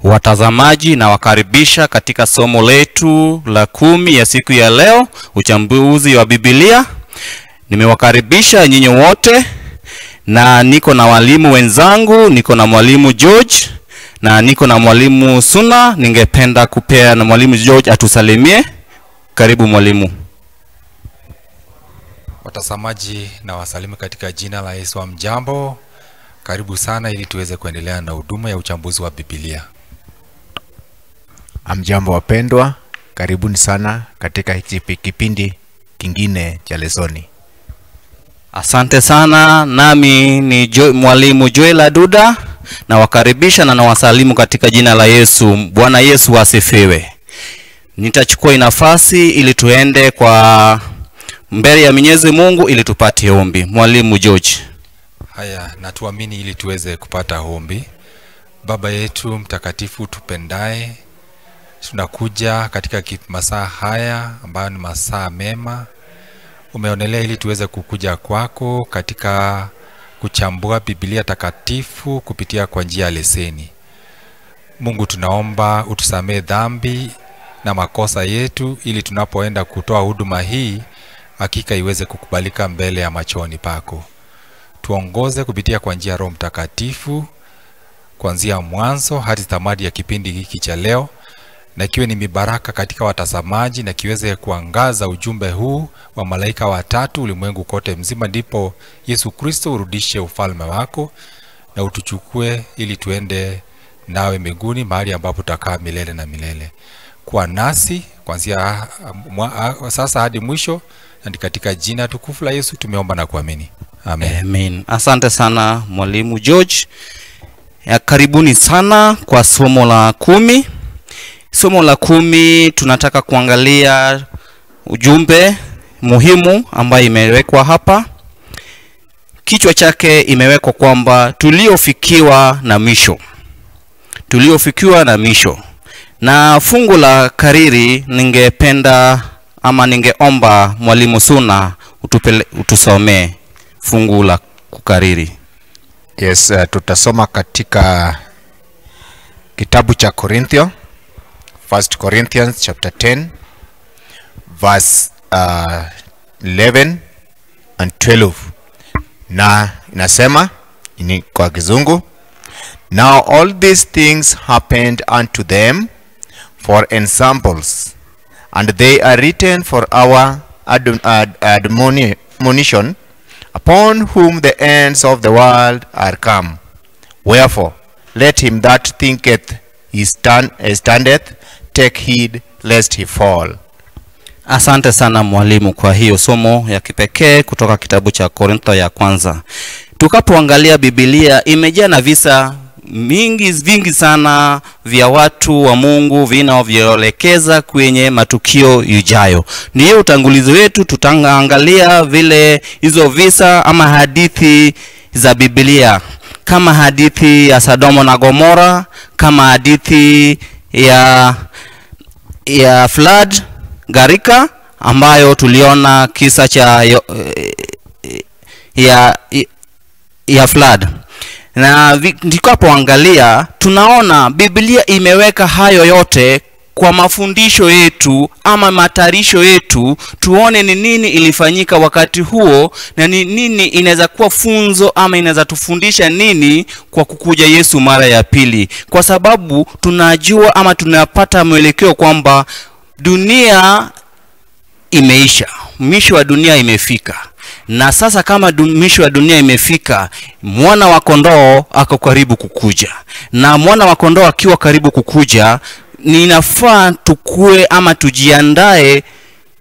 Watazamaji, na wakaribisha katika somo letu la 10 ya siku ya leo, uchambuzi wa Biblia. Nimewakaribisha nyinyi wote na niko na walimu wenzangu, niko na mwalimu George na niko na mwalimu Suna. Ningependa kupea na mwalimu George atusalimie. Karibu mwalimu. Watazamaji na wasalimu katika jina la Yesu. Hamjambo? Karibu sana ili tuweze kuendelea na huduma ya uchambuzi wa Biblia. Hamjambo wapendwa, karibuni sana katika hiki kipindi kingine cha lesoni. Asante sana. Nami ni mwalimu Joel Aduda, na wakaribisha na nawasalimu katika jina la Yesu. Bwana Yesu asifiwe. Nitachukua nafasi ili tuende kwa mbele ya Mwenyezi Mungu ili tupate ombi. Mwalimu George. Haya, na tuamini ili tuweze kupata ombi. Baba yetu mtakatifu tupendaye, tunakuja katika masaa haya ambayo ni masaa mema. Umeonelea ili tuweze kukuja kwako katika kuchambua Biblia takatifu kupitia kwa njia ya leseni. Mungu, tunaomba utusamee dhambi na makosa yetu ili tunapoenda kutoa huduma hii hakika iweze kukubalika mbele ya machoni pako. Tuongoze kupitia kwa njia ya Roho Mtakatifu kuanzia mwanzo hadi tamati ya kipindi hiki cha leo, na kiwe ni mibaraka katika watazamaji na kiweze kuangaza ujumbe huu wa malaika watatu ulimwengu kote mzima, ndipo Yesu Kristo urudishe ufalme wako na utuchukue ili tuende nawe mbinguni, mahali ambapo tutakaa milele na milele. Kuwa nasi kuanzia sasa hadi mwisho, na katika jina tukufu la Yesu tumeomba na kuamini. Amen. Amen. Asante sana mwalimu George. Ya, karibuni sana kwa somo la 10. Somo la 10 tunataka kuangalia ujumbe muhimu ambayo imewekwa hapa. Kichwa chake imewekwa kwamba tuliofikiwa na misho. Tuliofikiwa na misho. Na fungu la kariri ningependa ama ningeomba mwalimu Suna utusomee fungu la kukariri. Yes, tutasoma katika kitabu cha Korintho, 1 Corinthians chapter 10 verse 11 and 12. Na inasema ni kwa Kizungu: Now all these things happened unto them for ensamples, and they are written for our admonition, upon whom the ends of the world are come. Wherefore, let him that thinketh he standeth take heed lest he fall. Asante sana mwalimu kwa hiyo somo ya kipekee kutoka kitabu cha Korintho ya kwanza. Tukapoangalia Biblia imejaa na visa vingi sana vya watu wa Mungu vinavyoelekeza kwenye matukio yujayo. Ni hiyo utangulizi wetu, tutaangalia vile hizo visa ama hadithi za Biblia, kama hadithi ya Sodoma na Gomora, kama hadithi ya flood, gharika, ambayo tuliona kisa cha ya flood. Na tukapoangalia tunaona Biblia imeweka hayo yote kwa mafundisho yetu ama matayarisho yetu, tuone ni nini ilifanyika wakati huo na ni nini inaweza kuwa funzo ama inaweza tufundisha nini kwa kukuja Yesu mara ya pili, kwa sababu tunajua ama tunapata mwelekeo kwamba dunia imeisha, mwisho wa dunia imefika. Na sasa kama mwisho wa dunia imefika, mwana wa kondoo ako karibu kukuja. Na mwana wa kondoo akiwa karibu kukuja, ninafaa tukue ama tujiandae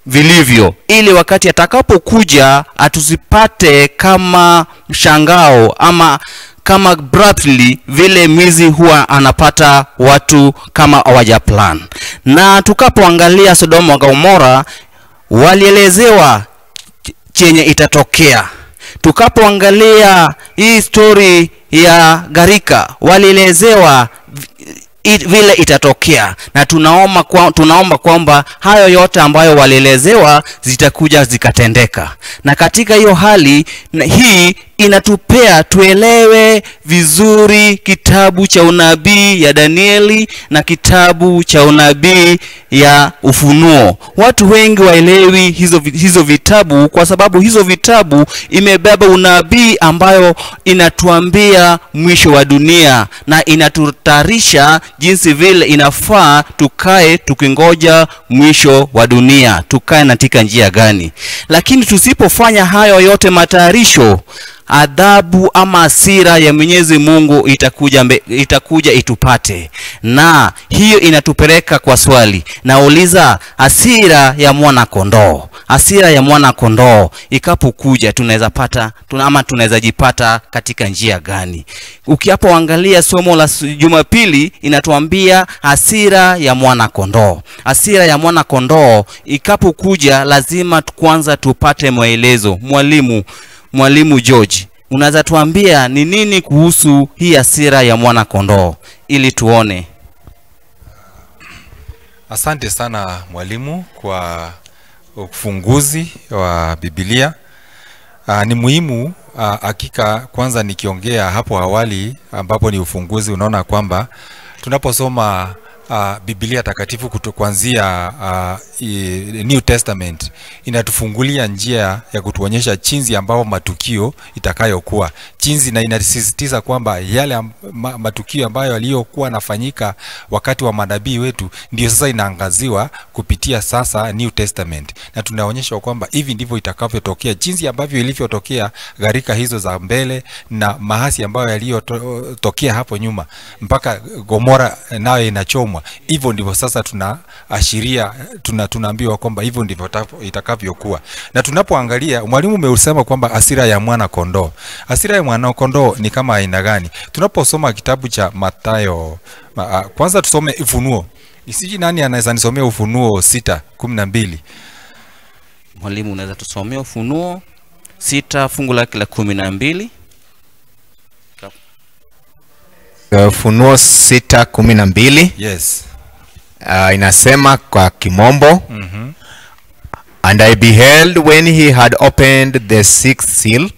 vilivyo, ili wakati atakapokuja atusipate kama mshangao ama kama abruptly vile mwizi huwa anapata watu kama hawaja plan. Na tukapoangalia Sodoma na Gomora, walielezewa chenye itatokea. Tukapoangalia hii story ya gharika, walielezewa vile itatokea. Na tunaomba kwamba hayo yote ambayo walielezewa zitakuja zikatendeka. Na katika hiyo hali hii inatupea tuelewe vizuri kitabu cha unabii ya Danieli na kitabu cha unabii ya Ufunuo. Watu wengi waelewi hizo vitabu, kwa sababu hizo vitabu imebeba unabii ambayo inatuambia mwisho wa dunia na inatutayarisha jinsi vile inafaa tukae tukingoja mwisho wa dunia, tukae katika njia gani. Lakini tusipofanya hayo yote matayarisho, adhabu ama hasira ya Mwenyezi Mungu itakuja itupate. Na hiyo inatupeleka kwa swali. Nauliza, hasira ya mwana kondoo, hasira ya mwana kondoo ikapokuja tunaweza pata ama tunaweza jipata katika njia gani? Ukiapoangalia somo la Jumapili inatuambia hasira ya mwana kondoo. Hasira ya mwana kondoo ikapokuja lazima kwanza tupate maelezo. Mwalimu George, unaweza tuambia ni nini kuhusu hii hasira ya mwana kondoo ili tuone? Asante sana mwalimu kwa ufunguzi wa Biblia. Ni muhimu hakika. Kwanza nikiongea hapo awali ambapo ni ufunguzi, unaona kwamba tunaposoma Biblia takatifu kuanzia New Testament inatufungulia njia ya kutuonyesha jinsi ambao matukio itakayokuwa, jinsi, na inasisitiza kwamba yale matukio ambayo yaliyokuwa nafanyika wakati wa manabii wetu ndio sasa inaangaziwa kupitia sasa New Testament, na tunaonyeshwa kwamba hivi ndivyo itakavyotokea, jinsi ambavyo ilivyotokea gharika hizo za mbele na maasi ambayo yaliyotokea hapo nyuma mpaka Gomora nayo inachomwa. Hivyo ndivyo sasa tunaashiria, tunaambiwa kwamba hivyo ndivyo itakavyokuwa. Na tunapoangalia, mwalimu umeusema kwamba hasira ya mwana kondoo. Hasira ya mwana kondoo ni kama aina gani? Tunaposoma kitabu cha Mathayo, kwanza tusome Ufunuo. Nisiji nani anaweza nisomea Ufunuo 6:12? Mwalimu, unaweza tusomea Ufunuo 6 fungu lake la 12? Ufunuo 6:12. Yes. Inasema kwa kimombo. And I beheld when he had opened the sixth seal,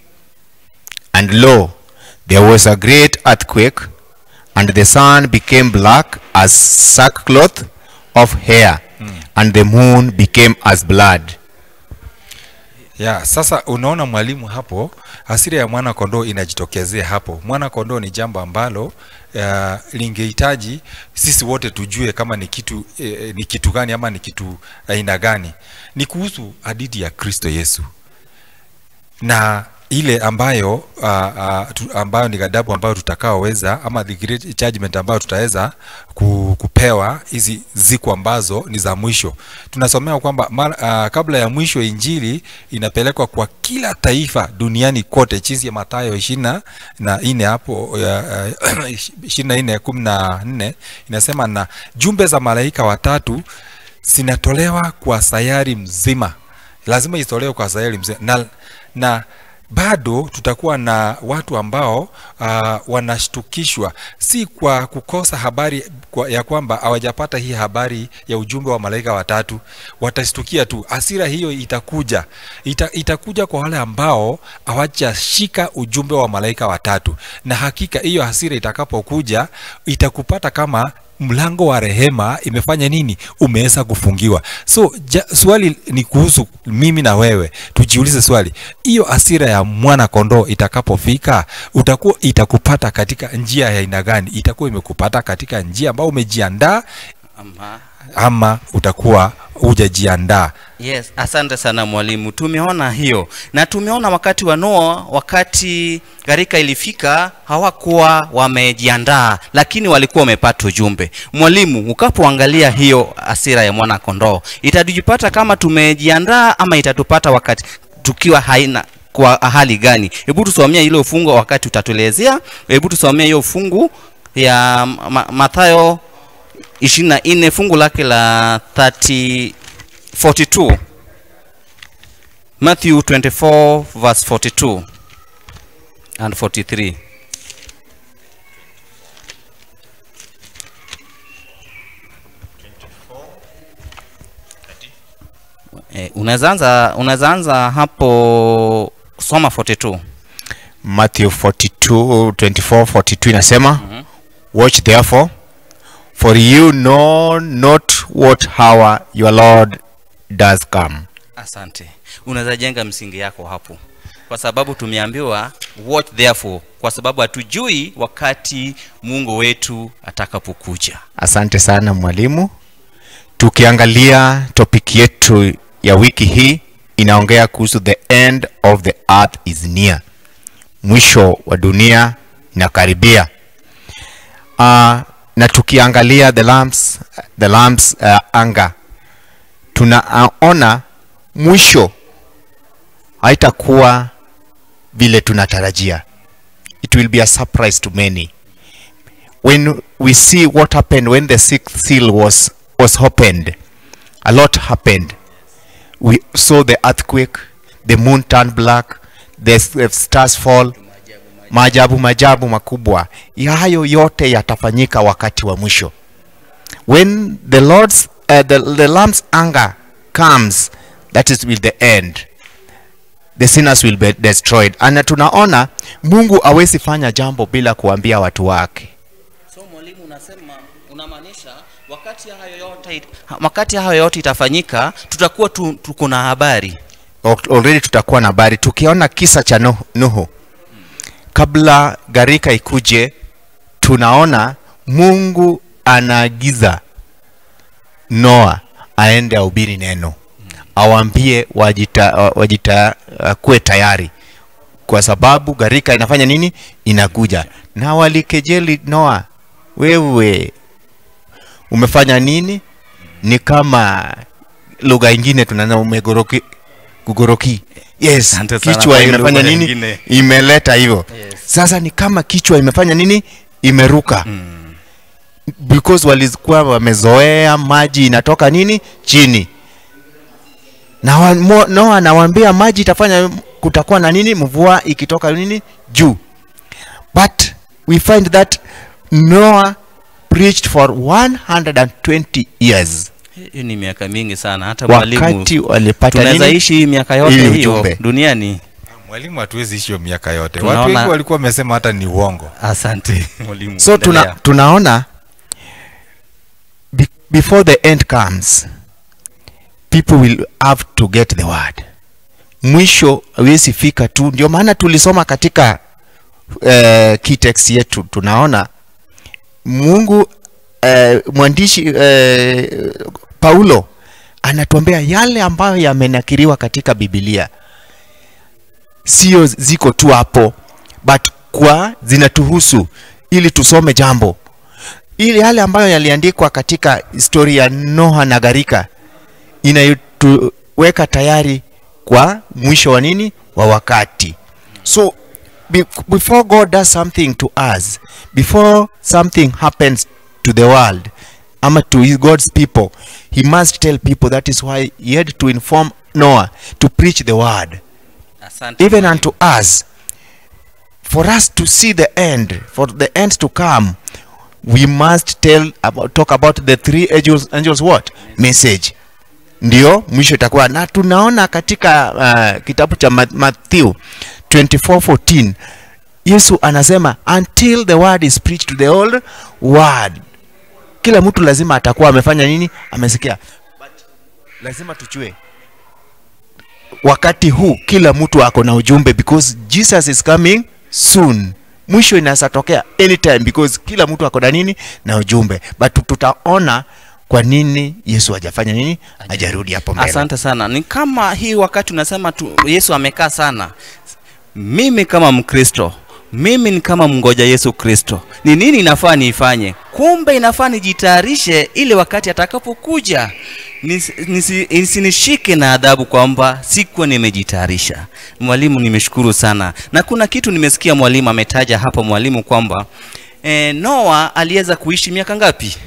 and lo, there was a great earthquake, and the sun became black as sackcloth of hair, and the moon became as blood. Ya, sasa unaona mwalimu hapo, hasira ya mwana kondoo inajitokezea hapo. Mwana kondoo ni jambo ambalo lingehitaji sisi wote tujue kama ni kitu ni kitu gani ama ni kitu aina gani. Ni kuhusu hadithi ya Kristo Yesu na ile ambayo ambayo ni ghadhabu ambayo tutakaoweza, ama the great judgment ambayo tutaweza kupewa hizi ziku ambazo ni za mwisho. Tunasomea kwamba kabla ya mwisho injili inapelekwa kwa kila taifa duniani kote, jinsi ya Mathayo 24 hapo 24:14 inasema, na jumbe za malaika watatu zinatolewa kwa sayari mzima. Lazima itolewe kwa sayari mzima. Na bado tutakuwa na watu ambao wanashtukishwa, si kwa kukosa habari ya kwamba hawajapata hii habari ya ujumbe wa malaika watatu. Watashtukia tu, hasira hiyo itakuja. Itakuja kwa wale ambao hawajashika ujumbe wa malaika watatu. Na hakika hiyo hasira itakapokuja itakupata kama mlango wa rehema imefanya nini? Umeweza kufungiwa. So swali ni kuhusu mimi na wewe. Tujiulize swali. Hiyo hasira ya mwana kondoo itakapofika, utakuwa itakupata katika njia ya aina gani? Itakuwa imekupata katika njia ambayo umejiandaa ama utakuwa hujajiandaa? Yes, asante sana mwalimu. Tumeona hiyo. Na tumeona wakati wa Noa, wakati gharika ilifika, hawakuwa wamejiandaa, lakini walikuwa wamepata ujumbe. Mwalimu, ukapoangalia hiyo hasira ya mwana kondoo, itatujipata kama tumejiandaa ama itatupata wakati tukiwa haina kwa hali gani? Hebu tusomee ile ufungu wakati utatuelezea. Hebu tusomee hiyo fungu ya Mathayo 24 fungu lake la 42. Matthew 24 verse 42 and 43. Unaweza anza hapo, soma 42. Matthew 24:42 inasema, watch therefore, for you know not what hour your Lord does come. Asante. Unaweza jenga msingi yako hapo, kwa sababu tumeambiwa watch therefore, kwa sababu hatujui wakati Mungu wetu atakapokuja. Asante sana mwalimu. Tukiangalia topic yetu ya wiki hii inaongea kuhusu the end of the earth is near. Mwisho wa dunia inakaribia. Na tukiangalia the lamb's anger, tunaona mwisho haitakuwa vile tunatarajia. It will be a surprise to many. When we see what happened when the sixth seal was opened, a lot happened. We saw the earthquake, the moon turned black, the stars fall, maajabu makubwa. Hayo yote yatafanyika wakati wa mwisho. When the Lord's the lamb's anger comes, that is will the end. The sinners will be destroyed. Na tunaona Mungu hawezi fanya jambo bila kuambia watu wake. So mwalimu, unasema unamaanisha wakati hayo yote itafanyika, tutakuwa tuko na habari. Already tutakuwa na habari. Tukiona kisa cha Nuhu kabla gharika ikuje, tunaona Mungu anaagiza Noa aende ahubiri neno, awaambie wajita kuwe tayari, kwa sababu gharika inafanya nini? Inakuja. Na walikejeli Noa, wewe umefanya nini? Ni kama lugha ingine tunaona umegoroki, kugoroki. Yes, kichwa imefanya nini? Imeleta hivyo. Yes. Sasa ni kama kichwa imefanya nini? Imeruka. Because walikuwa wamezoea maji inatoka nini? Chini. Na Noa anawaambia maji itafanya, kutakuwa na nini? Mvua ikitoka nini? Juu. But we find that Noah preached for 120 years. Hii ni miaka mingi sana. Hata mwalimu, wakati walipata nini? Tunaweza ishi miaka yote hiyo duniani. Mwalimu, hatuwezi ishi hiyo miaka yote. Watu wengi walikuwa wamesema hata ni uongo. Asante mwalimu. So tunaona before the end comes, people will have to get the word. Mwisho hawezi fika tu. Ndio maana tulisoma katika key text yetu, tunaona Mungu mwandishi Paulo anatuambia yale ambayo yamenakiriwa katika Biblia sio ziko tu hapo, but kwa zinatuhusu ili tusome jambo. Ili yale ambayo yaliandikwa katika historia ya Noa na gharika inayotuweka tayari kwa mwisho wa nini? Wa wakati. So before God does something to us, before something happens to the world, ama to his God's people, he must tell people. That is why he had to inform Noah to preach the word. Asante. Even unto us, for us to see the end, for the end to come, we must talk about the three angels what? Message. Ndio mwisho itakuwa. Na tunaona katika kitabu cha Matthew 24:14, Yesu anasema until the word is preached to the whole world. Kila mtu lazima atakuwa amefanya nini? Amesikia. But lazima tujue wakati huu kila mtu ako na ujumbe, because Jesus is coming soon. Mwisho inaweza tokea anytime, because kila mtu ako na nini? Na ujumbe. But tutaona kwa nini Yesu hajafanya nini? Hajarudi hapo mbele. Asante sana. Ni kama hii wakati unasema Yesu amekaa sana. Mimi kama Mkristo, mimi ni kama mngoja Yesu Kristo. Ni nini inafaa niifanye? Kumbe inafaa nijitayarishe ili wakati atakapokuja nisinishike na adhabu kwamba sikuwa nimejitayarisha. Mwalimu, nimeshukuru sana. Na kuna kitu nimesikia mwalimu ametaja hapo, mwalimu, kwamba Noa aliweza kuishi miaka ngapi?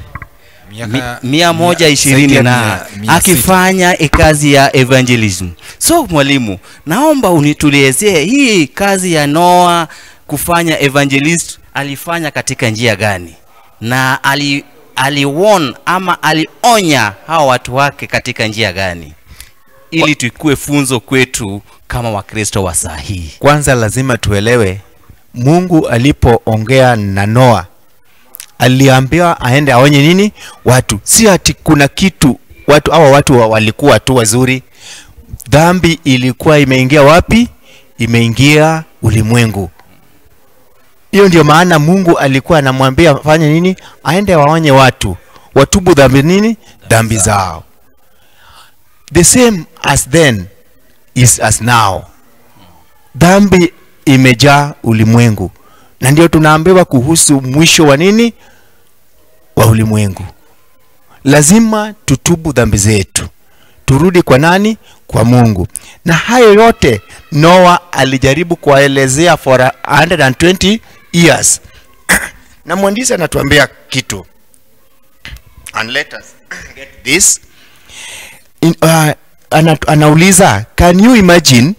120 na akifanya kazi ya evangelism. So mwalimu, naomba unituelezee hii kazi ya Noa kufanya evangelist alifanya katika njia gani? Na aliwon ama alionya hawa watu wake katika njia gani? Ili tukue funzo kwetu kama Wakristo wa sahihi. Kwanza lazima tuelewe Mungu alipoongea na Noa, aliambiwa aende aonye nini watu. Si ati kuna kitu watu hawa watu walikuwa tu wazuri. Dhambi ilikuwa imeingia wapi? Imeingia ulimwengu. Hiyo ndio maana Mungu alikuwa anamwambia fanye nini? Aende waonye watu, watubu dhambi nini? Dhambi zao. The same as then is as now. Dhambi imejaa ulimwengu. Na ndio tunaambiwa kuhusu mwisho wa nini? Wa ulimwengu. Lazima tutubu dhambi zetu. Turudi kwa nani? Kwa Mungu. Na hayo yote Noah alijaribu kuwaelezea for 120 years. Na mwandishi anatuambia kitu. And let us get this. Anauliza, can you imagine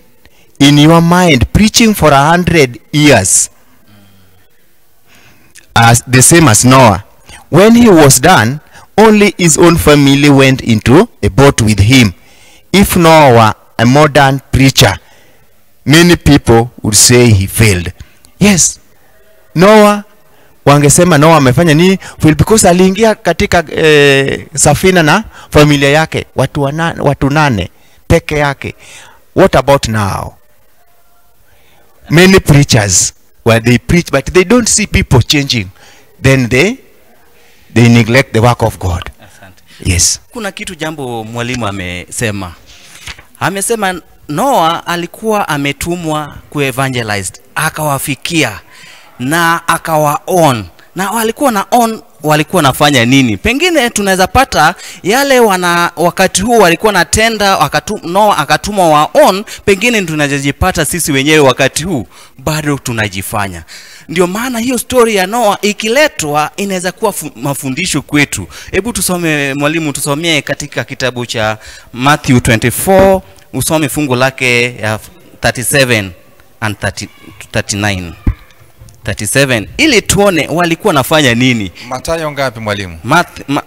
in your mind preaching for 100 years as the same as Noah? When he was done, only his own family went into a boat with him. If Noah were a modern preacher, many people would say he failed. Yes, Noah, wangesema Noah amefanya nini? Well, because aliingia katika safina na familia yake, watu 8 peke yake. What about now? Many preachers, well, they preach, but they don't see people changing. Then they neglect the work of God. Asante. Yes. Kuna kitu jambo mwalimu amesema. Amesema Noah alikuwa ametumwa kuevangelize, akawafikia na akawa on. Na walikuwa na on, walikuwa nafanya nini? Pengine tunaweza pata yale wakati huu walikuwa natenda, Noah akatumwa wa on, pengine tunajipata sisi wenyewe wakati huu bado tunajifanya. Ndio maana hiyo story ya Noah ikiletwa inaweza kuwa mafundisho kwetu. Hebu tusome mwalimu, tusomee katika kitabu cha Matthew 24, usome fungu lake ya 37 and 39. 37 ili tuone walikuwa nafanya nini. Mathayo ngapi mwalimu?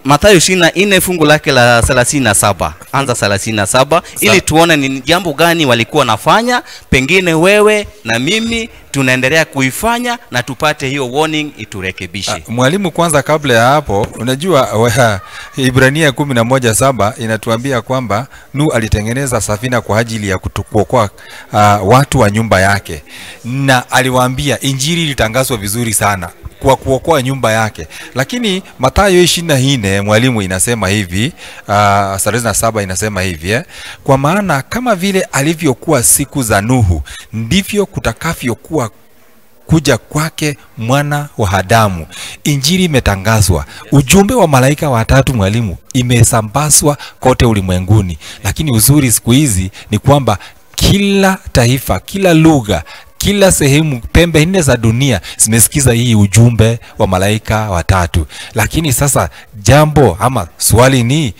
Mathayo 24 fungu lake la 37. Anza 37 ili tuone ni jambo gani walikuwa nafanya, pengine wewe na mimi tunaendelea kuifanya na tupate hiyo warning iturekebishe. Mwalimu, kwanza kabla ya hapo, unajua Ibrania 11:7 inatuambia kwamba Nuhu alitengeneza safina kwa ajili ya kuokoa watu wa nyumba yake, na aliwaambia injili ilitangazwa vizuri sana kwa kuokoa nyumba yake. Lakini Mathayo 24 mwalimu inasema hivi, 37 inasema hivi, kwa maana kama vile alivyokuwa siku za Nuhu, ndivyo kutakavyokuwa kuja kwake mwana wa Adamu. Injili imetangazwa. Ujumbe wa malaika watatu mwalimu imesambazwa kote ulimwenguni. Lakini uzuri siku hizi ni kwamba kila taifa, kila lugha, kila sehemu, pembe nne za dunia zimesikiza hii ujumbe wa malaika watatu. Lakini sasa jambo ama swali ni,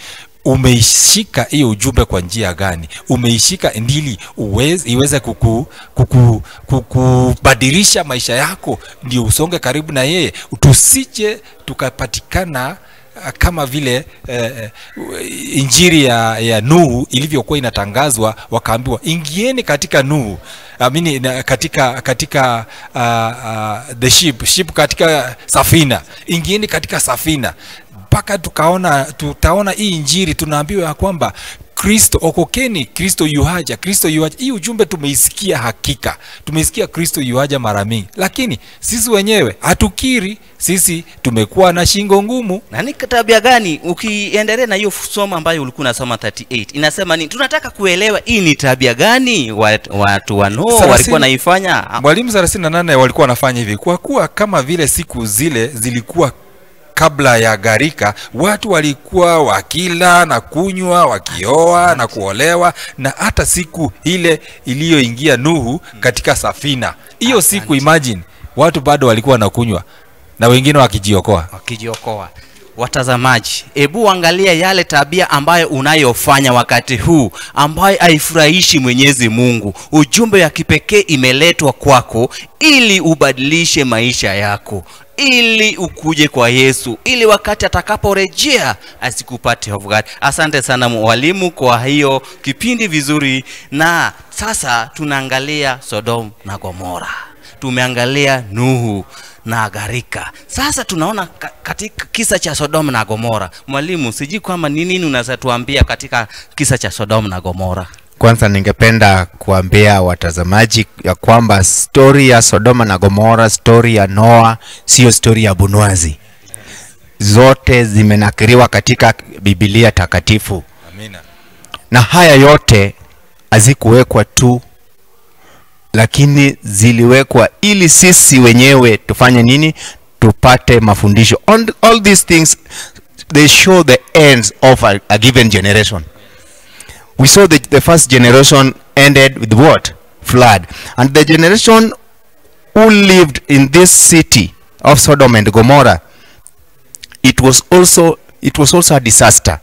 umeishika hiyo ujumbe kwa njia gani? Umeishika ndili iweze kukubadilisha maisha yako, ndio usonge karibu na yeye. Tusije tukapatikana kama vile injili ya Nuhu ilivyokuwa inatangazwa, wakaambiwa ingieni katika Nuhu, amini katika the ship katika safina, ingieni katika safina. Mpaka tutaona hii injili tunaambiwa ya kwamba Kristo, okokeni, Kristo yuhaja, Kristo yuhaja. Hii ujumbe tumeisikia, hakika tumeisikia Kristo yuhaja mara mingi, lakini sisi wenyewe hatukiri. Sisi tumekuwa na shingo ngumu. Na ni tabia gani? Ukiendelea na hiyo somo ambayo ulikuwa unasoma 38, inasema ni tunataka kuelewa hii ni tabia gani watu wa Noa walikuwa naifanya. Mwalimu, 38 walikuwa wanafanya hivi, kwa kuwa kama vile siku zile zilikuwa kabla ya gharika, watu walikuwa wakila na kunywa, wakioa na kuolewa, na hata siku ile iliyoingia Nuhu katika safina. Hiyo siku, imagine, watu bado walikuwa nakunywa na wengine wakijiokoa. Wakijiokoa. Watazamaji, hebu angalia yale tabia ambayo unayofanya wakati huu ambayo haifurahishi Mwenyezi Mungu. Ujumbe ya kipekee imeletwa kwako ili ubadilishe maisha yako, ili ukuje kwa Yesu, ili wakati atakaporejea asikupate hofu gani. Asante sana mwalimu kwa hiyo kipindi vizuri. Na sasa tunaangalia Sodom na Gomora. Tumeangalia Nuhu na gharika. Sasa tunaona katika kisa cha Sodoma na Gomora. Mwalimu, sijui kwamba ni nini unaweza tuambia katika kisa cha Sodoma na Gomora? Kwanza ningependa kuambia watazamaji ya kwamba story ya Sodoma na Gomora, story ya Noah, sio story ya Bunwazi. Zote zimenakiriwa katika Biblia takatifu. Amina. Na haya yote hazikuwekwa tu, lakini ziliwekwa ili sisi wenyewe tufanye nini? Tupate mafundisho. All these things, they show the ends of a given generation. We saw the first generation ended with what? Flood. And the generation who lived in this city of Sodom and Gomorrah, it was also a disaster.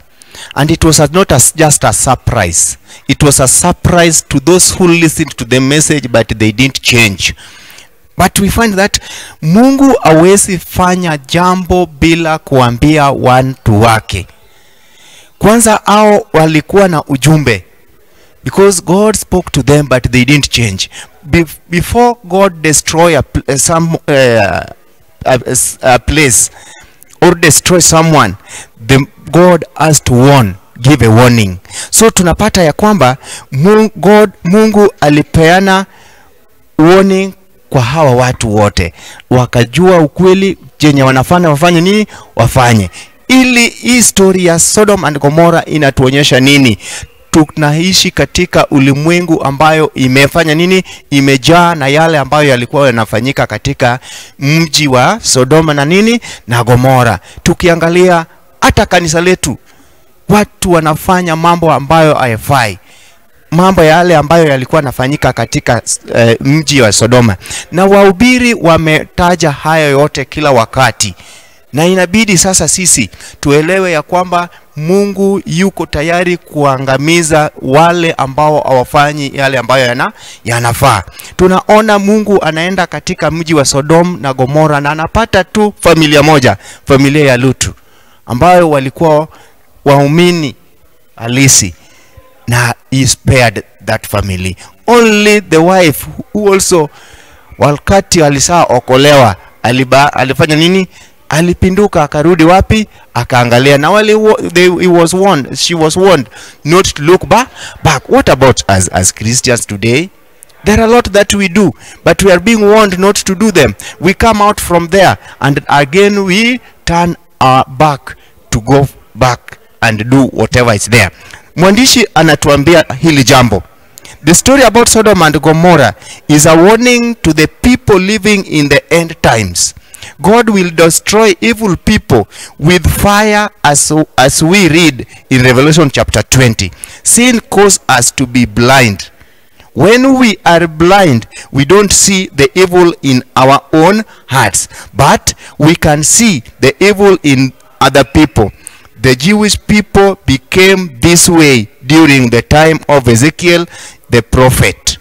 And it was not just a surprise. It was a surprise to those who listened to the message, but they didn't change. But we find that Mungu hawezi fanya jambo bila kuambia watu wake. Kwanza hao walikuwa na ujumbe, because God spoke to them but they didn't change. Before God destroy a place or destroy someone, God has to warn, give a warning. So tunapata ya kwamba Mungu alipeana warning kwa hawa watu wote, wakajua ukweli chenye wanafanya wafanye nini, wafanye. Ili hii story ya Sodom and Gomorrah inatuonyesha nini? Tunaishi katika ulimwengu ambayo imefanya nini? Imejaa na yale ambayo yalikuwa yanafanyika katika mji wa Sodoma na nini? Na Gomora. Tukiangalia hata kanisa letu, watu wanafanya mambo ambayo hayafai, mambo yale ambayo yalikuwa yanafanyika katika mji wa Sodoma. Na wahubiri wametaja hayo yote kila wakati. Na inabidi sasa sisi tuelewe ya kwamba Mungu yuko tayari kuangamiza wale ambao hawafanyi yale ambayo yanafaa. Tunaona Mungu anaenda katika mji wa Sodom na Gomora na anapata tu familia moja, familia ya Lutu, ambayo walikuwa waumini halisi, na he spared that family. Only the wife who also wakati alishaokolewa alifanya nini? Alipinduka akarudi wapi? Akaangalia. Na wale he was warned, she was warned not to look back. What about us as Christians today? There are a lot that we do, but we are being warned not to do them. We come out from there and again we turn our back to go back and do whatever is there. Mwandishi anatuambia hili jambo. The story about Sodom and Gomorrah is a warning to the people living in the end times. God will destroy evil people with fire, as we read in Revelation chapter 20. Sin causes us to be blind. When we are blind, we don't see the evil in our own hearts, but we can see the evil in other people. The Jewish people became this way during the time of Ezekiel the prophet.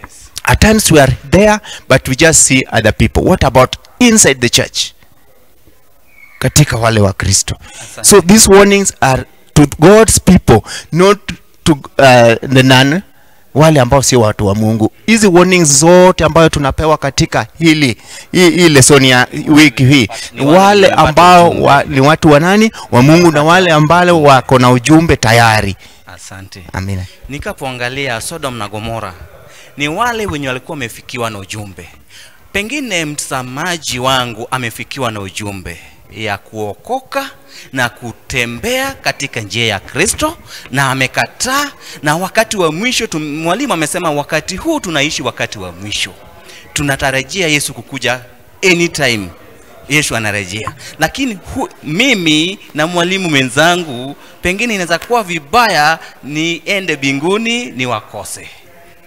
Yes. At times we are there, but we just see other people. What about inside the church? Katika wale wa Kristo. So these warnings are to God's people, not to the none, wale ambao si watu wa Mungu. Hizi warnings zote ambayo tunapewa katika hii lesson ya wiki hii, wale ambao ni watu wa nani? Wa Mungu, na wale ambao wako na ujumbe tayari. Asante. Amina. Nikapoangalia Sodom na Gomora, ni wale wenye walikuwa wamefikiwa na ujumbe. Pengine mtazamaji wangu amefikiwa na ujumbe ya kuokoka na kutembea katika njia ya Kristo, na amekataa. Na wakati wa mwisho, mwalimu amesema wakati huu tunaishi wakati wa mwisho. Tunatarajia Yesu kukuja anytime. Yesu anarejea. Lakini mimi na mwalimu mwenzangu pengine inaweza kuwa vibaya niende mbinguni niwakose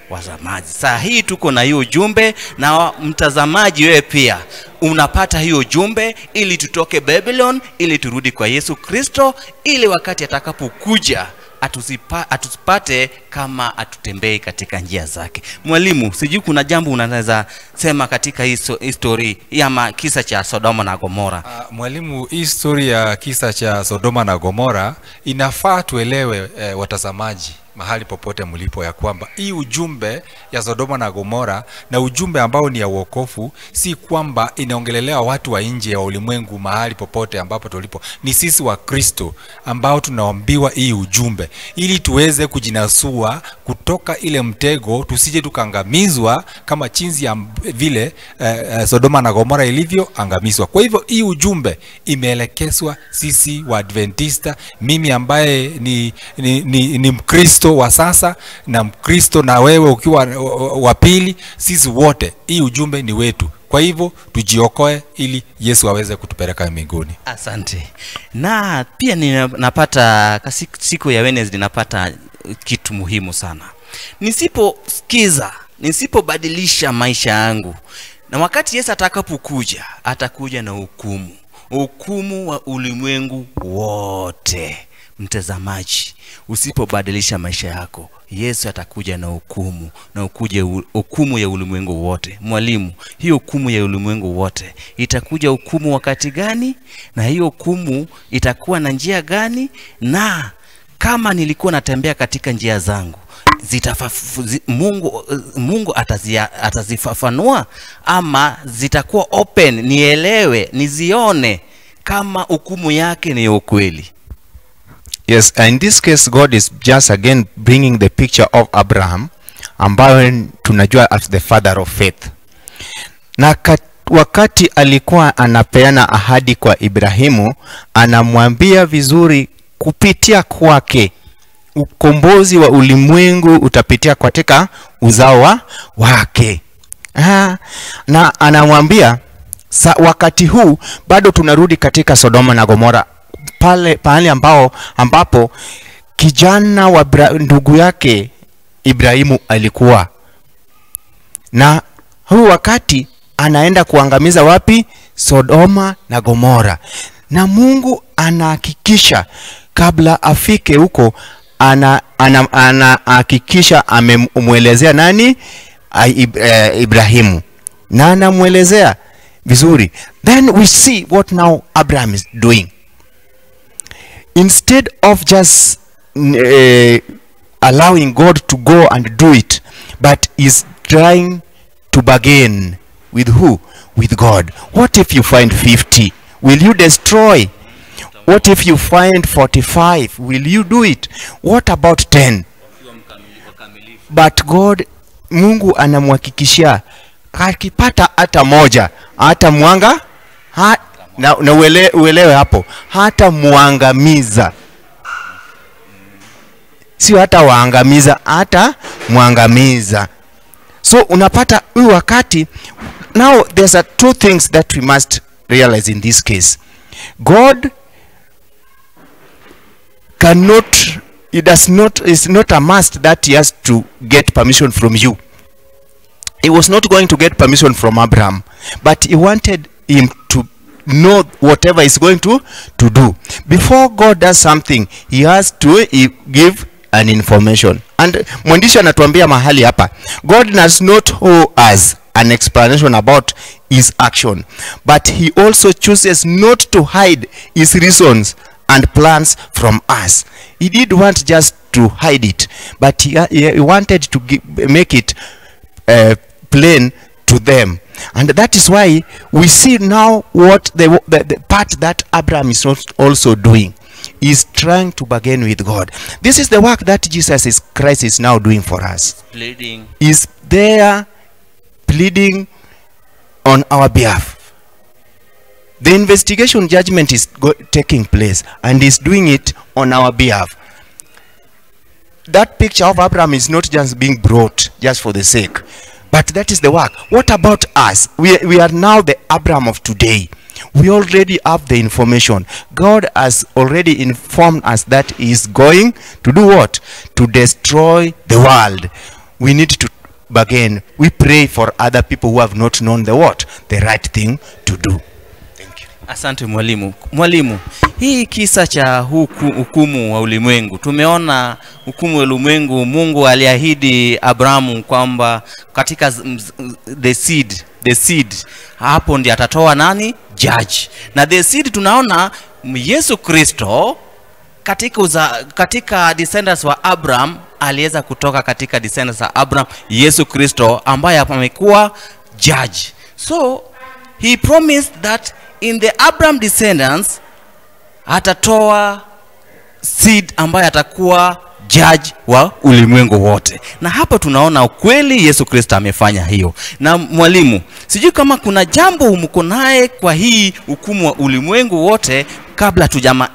wazamaji. Saa hii tuko na hiyo ujumbe, na mtazamaji wewe pia unapata hiyo ujumbe, ili tutoke Babylon, ili turudi kwa Yesu Kristo, ili wakati atakapokuja atusipate kama atutembei katika njia zake. Mwalimu, sijui kuna jambo unaweza sema katika hii story ama kisa cha Sodoma na Gomora? Mwalimu, hii story ya kisa cha Sodoma na Gomora inafaa tuelewe, watazamaji mahali popote mlipo, ya kwamba hii ujumbe ya Sodoma na Gomora na ujumbe ambao ni ya wokovu, si kwamba inaongelelea watu wa nje ya ulimwengu mahali popote ambapo tulipo. Ni sisi wa Kristo ambao tunaambiwa hii ujumbe ili tuweze kujinasua kutoka ile mtego, tusije tukaangamizwa kama chinzi ya vile Sodoma na Gomora ilivyoangamizwa. Kwa hivyo hii ujumbe imeelekezwa sisi wa Adventista, mimi ambaye ni Mkristo wa sasa na Mkristo na wewe ukiwa wa pili, sisi wote hii ujumbe ni wetu. Kwa hivyo tujiokoe ili Yesu aweze kutupeleka mbinguni. Asante. Na pia ninapata siku ya Wednesday napata kitu muhimu sana. Nisiposikiza, nisipobadilisha maisha yangu, na wakati Yesu atakapokuja, atakuja na hukumu. Hukumu wa ulimwengu wote. Mtazamaji, usipobadilisha maisha yako, Yesu atakuja na hukumu, na ukuje hukumu ya ulimwengu wote. Mwalimu, hiyo hukumu ya ulimwengu wote itakuja hukumu wakati gani? Na hiyo hukumu itakuwa na njia gani? Na kama nilikuwa natembea katika njia zangu, Mungu atazifafanua ama zitakuwa open, nielewe, nizione kama hukumu yake ni ukweli? Yes, in this case God is just again bringing the picture of Abraham, ambayo tunajua as the father of faith. Na wakati alikuwa anapeana ahadi kwa Ibrahimu, anamwambia vizuri kupitia kwake ukombozi wa ulimwengu utapitia katika uzao wake. Na anamwambia wakati huu bado tunarudi katika Sodoma na Gomora, pale pahali ambapo kijana wa ndugu yake Ibrahimu alikuwa. Na huu wakati anaenda kuangamiza wapi? Sodoma na Gomora. Na Mungu anahakikisha kabla afike huko, anahakikisha amemwelezea nani? Ibrahimu. Na anamuelezea vizuri. Then we see what now Abraham is doing. Instead of just allowing God to go and do it, but is trying to bargain with who? With God. What if you find 50? Will you destroy? What if you find 45? Will you do it? What about 10? But God, Mungu anamhakikishia akipata hata moja, hata mwanga, na uelewe hapo, hata muangamiza. Sio hata waangamiza, hata muangamiza. So unapata huyu wakati. Now there's a two things that we must realize in this case. God cannot, it does not, it's not a must that he has to get permission from you. He was not going to get permission from Abraham, but he wanted him to know whatever he's going to do. Before God does something, he has to give an information. And mwandishi anatuambia mahali hapa, God does not owe us an explanation about his action, but he also chooses not to hide his reasons and plans from us. He did want just to hide it, but he wanted to make it plain to them. And that is why we see now what the part that Abraham is also doing. Is trying to bargain with God. This is the work that Jesus Christ is now doing for us. Pleading. Is there pleading on our behalf. The investigation judgment is taking place, and is doing it on our behalf. That picture of Abraham is not just being brought just for the sake, but that is the work. What about us? We are now the Abraham of today. We already have the information. God has already informed us that he is going to do what? To destroy the world. We need to bargain. We pray for other people who have not known the what? The right thing to do. Thank you. Asante mwalimu. Mwalimu, hii kisa cha hukumu wa ulimwengu. Tumeona hukumu wa ulimwengu, Mungu aliahidi Abrahamu kwamba katika the seed, hapo ndiye atatoa nani? Judge. Na the seed tunaona Yesu Kristo katika descendants wa Abraham aliweza kutoka katika descendants za Abraham, Yesu Kristo ambaye amekuwa judge. So he promised that in the Abraham descendants atatoa seed ambaye atakuwa judge wa ulimwengu wote. Na hapa tunaona ukweli Yesu Kristo amefanya hiyo. Na mwalimu, sijui kama kuna jambo mko naye kwa hii hukumu wa ulimwengu wote kabla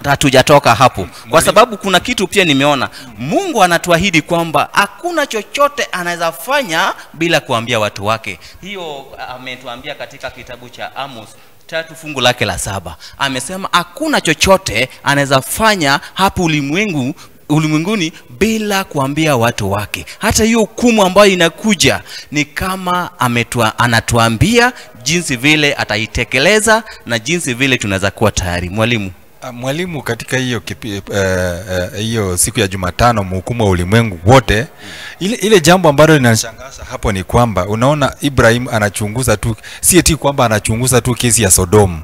hatujatoka hapo. Kwa sababu kuna kitu pia nimeona. Mungu anatuahidi kwamba hakuna chochote anaweza fanya bila kuambia watu wake. Hiyo ametuambia katika kitabu cha Amos 3 fungu lake la 7. Amesema hakuna chochote anaweza fanya hapo ulimwenguni bila kuambia watu wake. Hata hiyo hukumu ambayo inakuja ni kama anatuambia jinsi vile ataitekeleza na jinsi vile tunaweza kuwa tayari. Mwalimu. Mwalimu, katika hiyo hiyo siku ya Jumatano mhukumu wa ulimwengu wote, ile jambo ambalo linanishangaza hapo ni kwamba unaona Ibrahim anachunguza tu, si eti kwamba anachunguza tu kesi ya Sodomu.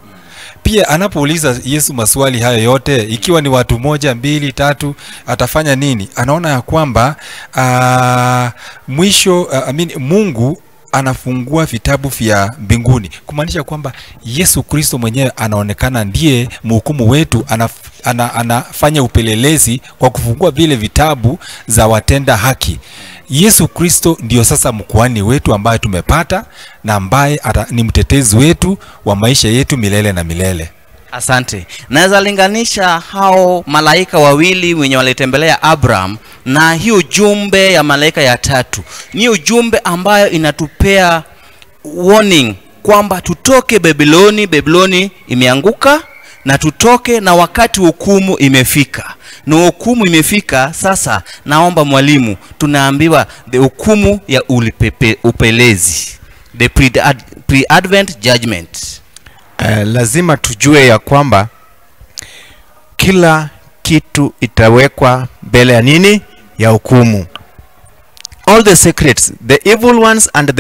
Pia anapouliza Yesu maswali hayo yote, ikiwa ni watu 1, 2, 3, atafanya nini? Anaona ya kwamba mwisho Mungu anafungua vitabu vya mbinguni, kumaanisha kwamba Yesu Kristo mwenyewe anaonekana ndiye mhukumu wetu, anafanya upelelezi kwa kufungua vile vitabu za watenda haki. Yesu Kristo ndio sasa mkuhani wetu ambaye tumepata na ambaye ni mtetezi wetu wa maisha yetu milele na milele. Asante. Naweza linganisha hao malaika wawili wenye walitembelea Abraham na hiyo jumbe ya malaika ya tatu. Ni ujumbe ambayo inatupea warning kwamba tutoke Babiloni, Babiloni imeanguka, na tutoke na wakati hukumu imefika. Na hukumu imefika sasa. Naomba mwalimu, tunaambiwa the hukumu ya upelezi, the pre-advent judgment. Lazima tujue ya kwamba kila kitu itawekwa mbele ya nini? Ya hukumu. All the secrets, the evil ones and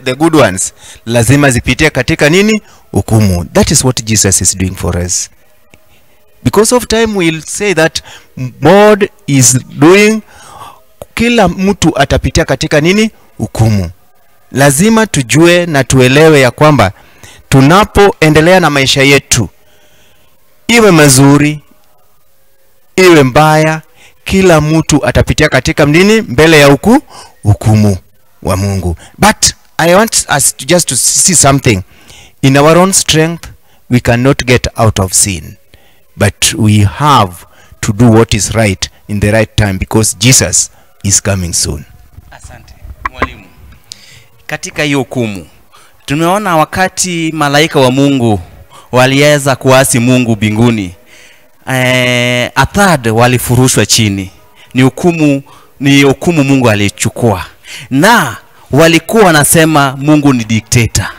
the good ones, lazima zipitie katika nini? Hukumu. That is what Jesus is doing for us. Because of time we'll say that God is doing, kila mtu atapitia katika nini? Hukumu. Lazima tujue na tuelewe ya kwamba tunapoendelea na maisha yetu, iwe mazuri, iwe mbaya, kila mtu atapitia katika nini? Mbele ya hukumu wa Mungu. But I want us to just to see something. In our own strength, we cannot get out of sin. But we have to do what is right in the right time, because Jesus is coming soon. Asante mwalimu. Katika hiyo hukumu tumeona wakati malaika wa Mungu waliweza kuasi Mungu mbinguni, a third walifurushwa chini. Ni hukumu Mungu alichukua. Na walikuwa wanasema Mungu ni dikteta.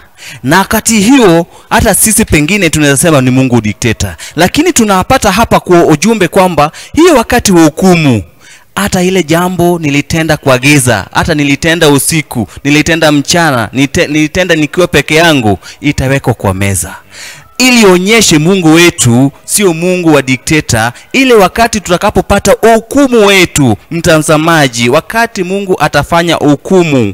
Na wakati hiyo hata sisi pengine tunaweza sema ni Mungu dikteta. Lakini tunapata hapa kwa ujumbe kwamba hiyo wakati wa hukumu, hata ile jambo nilitenda kwa giza, hata nilitenda usiku, nilitenda mchana, nilitenda nikiwa peke yangu, itawekwa kwa meza. Ili onyeshe Mungu wetu sio Mungu wa dikteta. Ile wakati tutakapopata hukumu wetu, mtazamaji, wakati Mungu atafanya hukumu,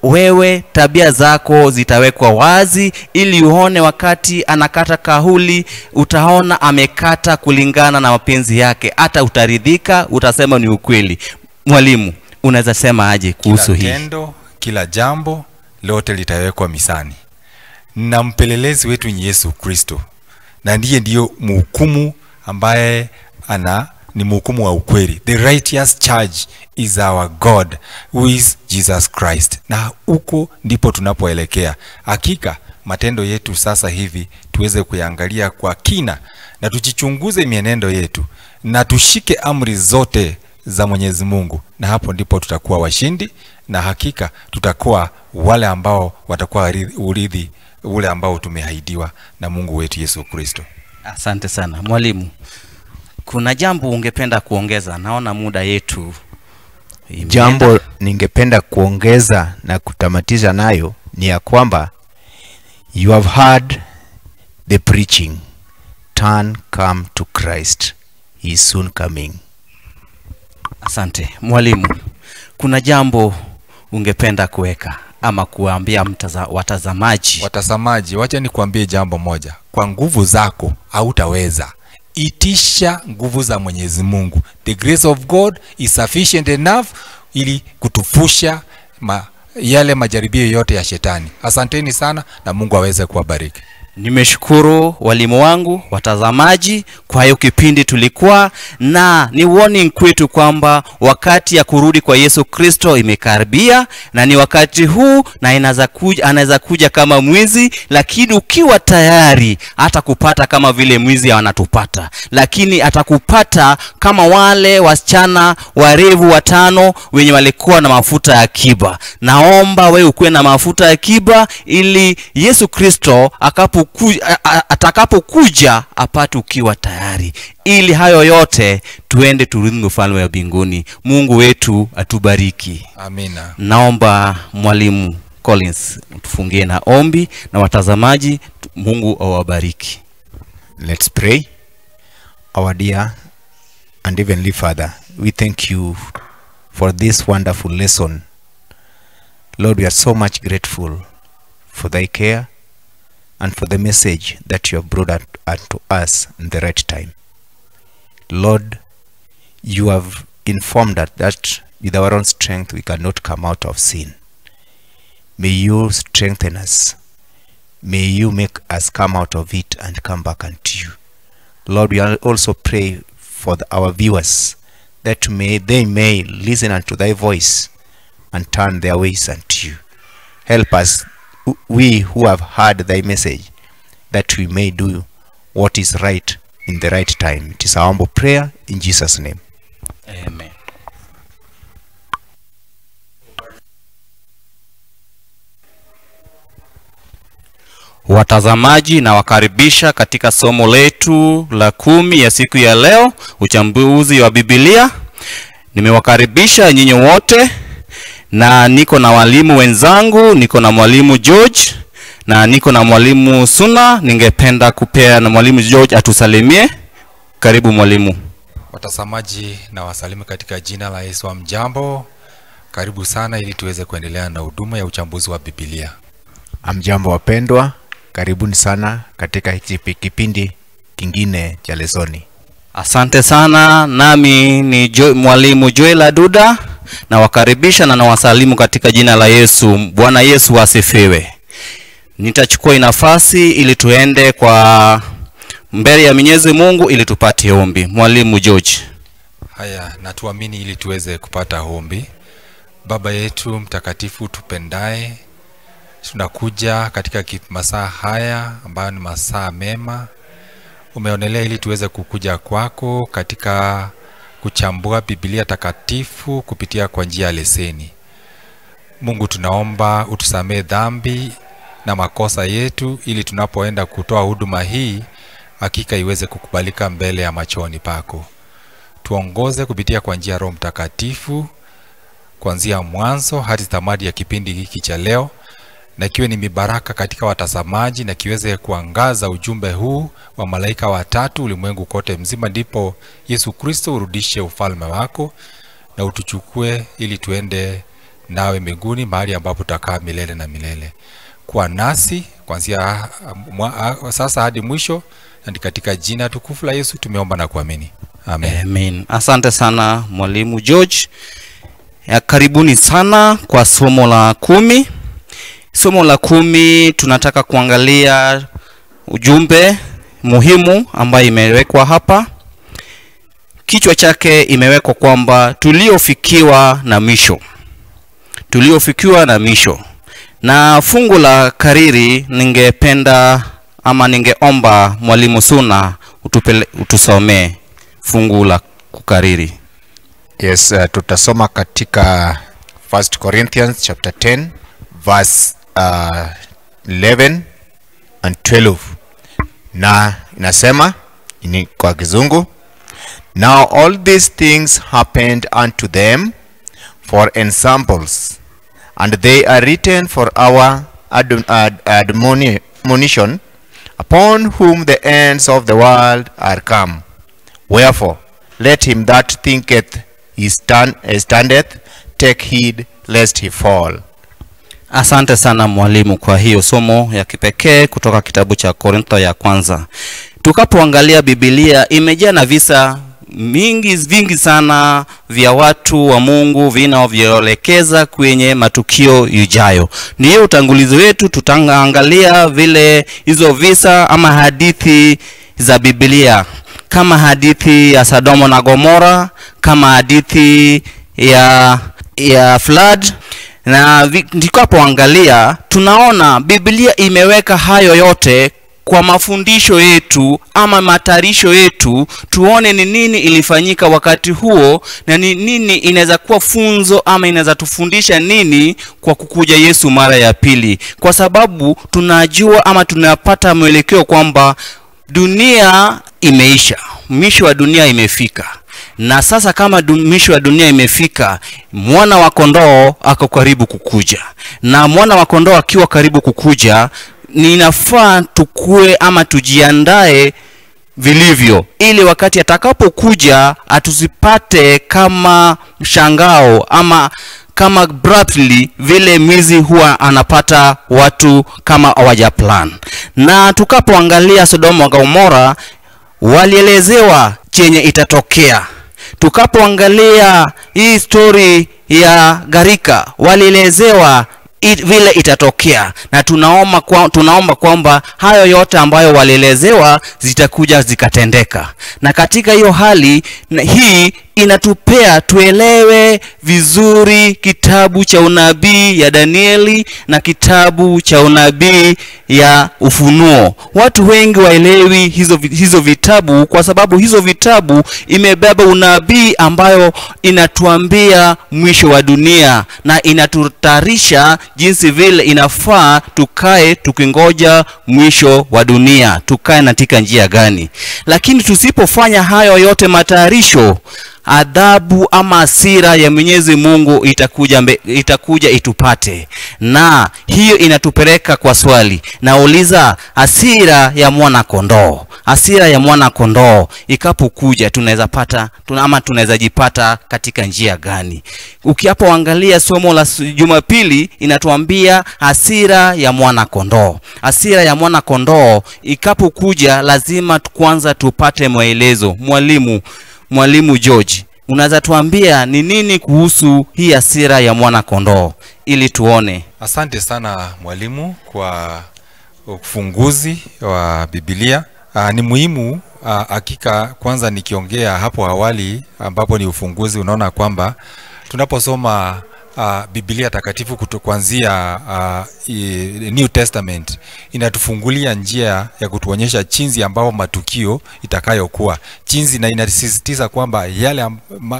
wewe tabia zako zitawekwa wazi, ili uone wakati anakata kauli, utaona amekata kulingana na mapenzi yake. Hata utaridhika, utasema ni ukweli. Mwalimu, unaweza sema aje kuhusu hii? Kila tendo, kila jambo lote litawekwa misani. Na mpelelezi wetu ni Yesu Kristo, na ndiye ndiyo mhukumu ambaye ni mhukumu wa ukweli. The righteous charge is our God, who is Jesus Christ. Na huko ndipo tunapoelekea. Hakika matendo yetu sasa hivi tuweze kuyangalia kwa kina, na tujichunguze mienendo yetu, na tushike amri zote za Mwenyezi Mungu, na hapo ndipo tutakuwa washindi, na hakika tutakuwa wale ambao watakuwa urithi ule ambao tumeahidiwa na Mungu wetu Yesu Kristo. Asante sana mwalimu. Kuna jambo ungependa kuongeza? Naona muda yetu imeenda. Jambo ningependa kuongeza na kutamatisha nayo ni ya kwamba you have heard the preaching. Turn, come to Christ. He is soon coming. Asante mwalimu. Kuna jambo ungependa kuweka ama kuambia watazamaji? Watazamaji, wacha nikuambie jambo moja. Kwa nguvu zako hautaweza. Itisha nguvu za Mwenyezi Mungu. The grace of God is sufficient enough ili kutufusha yale majaribio yote ya shetani. Asanteni sana na Mungu aweze kuwabariki. Nimeshukuru walimu wangu, watazamaji, kwa hiyo kipindi tulikuwa na ni warning kwetu kwamba wakati ya kurudi kwa Yesu Kristo imekaribia, na ni wakati huu, na anaweza kuja kama mwizi, lakini ukiwa tayari atakupata kama vile mwizi anatupata, lakini atakupata kama wale wasichana warevu watano wenye walikuwa na mafuta ya akiba. Naomba wewe ukuwe na mafuta ya akiba ili Yesu Kristo atakapokuja apate ukiwa tayari, ili hayo yote tuende turithi ufalme wa mbinguni. Mungu wetu atubariki. Amina. Naomba mwalimu Collins tufungie na ombi, na watazamaji Mungu awabariki. Let's pray. Our dear and heavenly Father, we thank you for this wonderful lesson. Lord, we are so much grateful for thy care and for the message that you have brought unto us in the right time. Lord, you have informed us that with our own strength we cannot come out of sin. May you strengthen us. May you make us come out of it and come back unto you. Lord, we also pray for our viewers, that they may listen unto thy voice and turn their ways unto you. Help us, we who have heard thy message, that we may do what is right in the right time. It is our humble prayer in Jesus' name. Amen. Watazamaji, na wakaribisha katika somo letu la 10 ya siku ya leo, uchambuzi wa Biblia. Nimewakaribisha nyinyi wote, na niko na walimu wenzangu, niko na mwalimu George na niko na mwalimu Suna. Ningependa kupea na mwalimu George atusalimie. Karibu mwalimu. Watazamaji na wasalimu katika jina la Yesu. Hamjambo, karibu sana ili tuweze kuendelea na huduma ya uchambuzi wa Biblia. Hamjambo wapendwa, karibuni sana katika hiki kipindi kingine cha lesoni. Asante sana. Nami ni mwalimu Joel Aduda, na wakaribisha na nawasalimu katika jina la Yesu. Bwana Yesu asifiwe. Nitachukua nafasi ili tuende kwa mbele ya Mwenyezi Mungu ili tupate ombi. Mwalimu George. Haya, na tuamini ili tuweze kupata ombi. Baba yetu mtakatifu tupendaye, tunakuja katika masaa haya ambayo ni masaa mema. Umeonelea ili tuweze kukuja kwako katika kuchambua Biblia takatifu kupitia kwa njia ya leseni. Mungu, tunaomba utusamee dhambi na makosa yetu, ili tunapoenda kutoa huduma hii hakika iweze kukubalika mbele ya machoni pako. Tuongoze kupitia kwa njia ya Roho Mtakatifu kuanzia mwanzo hadi tamati ya kipindi hiki cha leo, na kiwe ni mibaraka katika watazamaji, na kiweze kuangaza ujumbe huu wa malaika watatu ulimwengu kote mzima, ndipo Yesu Kristo urudishe ufalme wako na utuchukue ili tuende nawe mbinguni, mahali ambapo tutakaa milele na milele. Kwa nasi kuanzia sasa hadi mwisho, na katika jina tukufu la Yesu tumeomba na kuamini. Amen. Amen. Asante sana mwalimu George. Ya, karibuni sana kwa somo la 10. Somo la 10 tunataka kuangalia ujumbe muhimu ambayo imewekwa hapa. Kichwa chake imewekwa kwamba tuliofikiwa na misho. Tuliofikiwa na misho. Na fungu la kariri ningependa ama ningeomba mwalimu Suna utusomee fungu la kukariri. Yes, tutasoma katika 1 Corinthians chapter 10 verse 11 and 12. Na inasema ni kwa Kizungu, Now all these things happened unto them for ensamples, and they are written for our admonition, upon whom the ends of the world are come. Wherefore, let him that thinketh he standeth, take heed lest he fall. Asante sana mwalimu kwa hiyo somo ya kipekee kutoka kitabu cha Korintho ya kwanza. Tukapoangalia Biblia imejaa na visa vingi sana vya watu wa Mungu vinavyoelekeza kwenye matukio yujayo. Ni hiyo utangulizi wetu, tutaangalia vile hizo visa ama hadithi za Biblia, kama hadithi ya Sodoma na Gomora, kama hadithi ya flood. Na tukapoangalia tunaona Biblia imeweka hayo yote kwa mafundisho yetu ama matayarisho yetu, tuone ni nini ilifanyika wakati huo na ni nini inaweza kuwa funzo ama inaweza tufundisha nini kwa kukuja Yesu mara ya pili, kwa sababu tunajua ama tunapata mwelekeo kwamba dunia imeisha, mwisho wa dunia imefika. Na sasa kama mwisho wa dunia imefika, mwana wa kondoo ako karibu kukuja. Na mwana wa kondoo akiwa karibu kukuja, ninafaa tukue ama tujiandae vilivyo, ili wakati atakapokuja atusipate kama mshangao ama kama abruptly vile mwizi huwa anapata watu kama hawaja plan. Na tukapoangalia Sodoma na Gomora, walielezewa chenye itatokea. Tukapoangalia hii story ya gharika, walielezewa vile itatokea. Na tunaomba kwamba hayo yote ambayo walielezewa zitakuja zikatendeka. Na katika hiyo hali hii inatupea tuelewe vizuri kitabu cha unabii ya Danieli na kitabu cha unabii ya Ufunuo. Watu wengi waelewi hizo vitabu, kwa sababu hizo vitabu imebeba unabii ambayo inatuambia mwisho wa dunia na inatutayarisha jinsi vile inafaa tukae tukingoja mwisho wa dunia, tukae katika njia gani. Lakini tusipofanya hayo yote matayarisho, adhabu ama hasira ya Mwenyezi Mungu itakuja itupate. Na hiyo inatupeleka kwa swali. Nauliza, hasira ya mwana kondoo, hasira ya mwana kondoo ikapokuja tunaweza pata ama tunaweza jipata katika njia gani? Ukiapoangalia somo la Jumapili inatuambia hasira ya mwana kondoo. Hasira ya mwana kondoo ikapokuja lazima kwanza tupate maelezo. Mwalimu George, unaweza tuambia ni nini kuhusu hii hasira ya mwana kondoo ili tuone? Asante sana mwalimu kwa ufunguzi wa Biblia. Ni muhimu hakika. Kwanza nikiongea hapo awali ambapo ni ufunguzi, unaona kwamba tunaposoma Biblia takatifu kuanzia New Testament inatufungulia njia ya kutuonyesha jinsi ambao matukio itakayokuwa, jinsi, na inasisitiza kwamba yale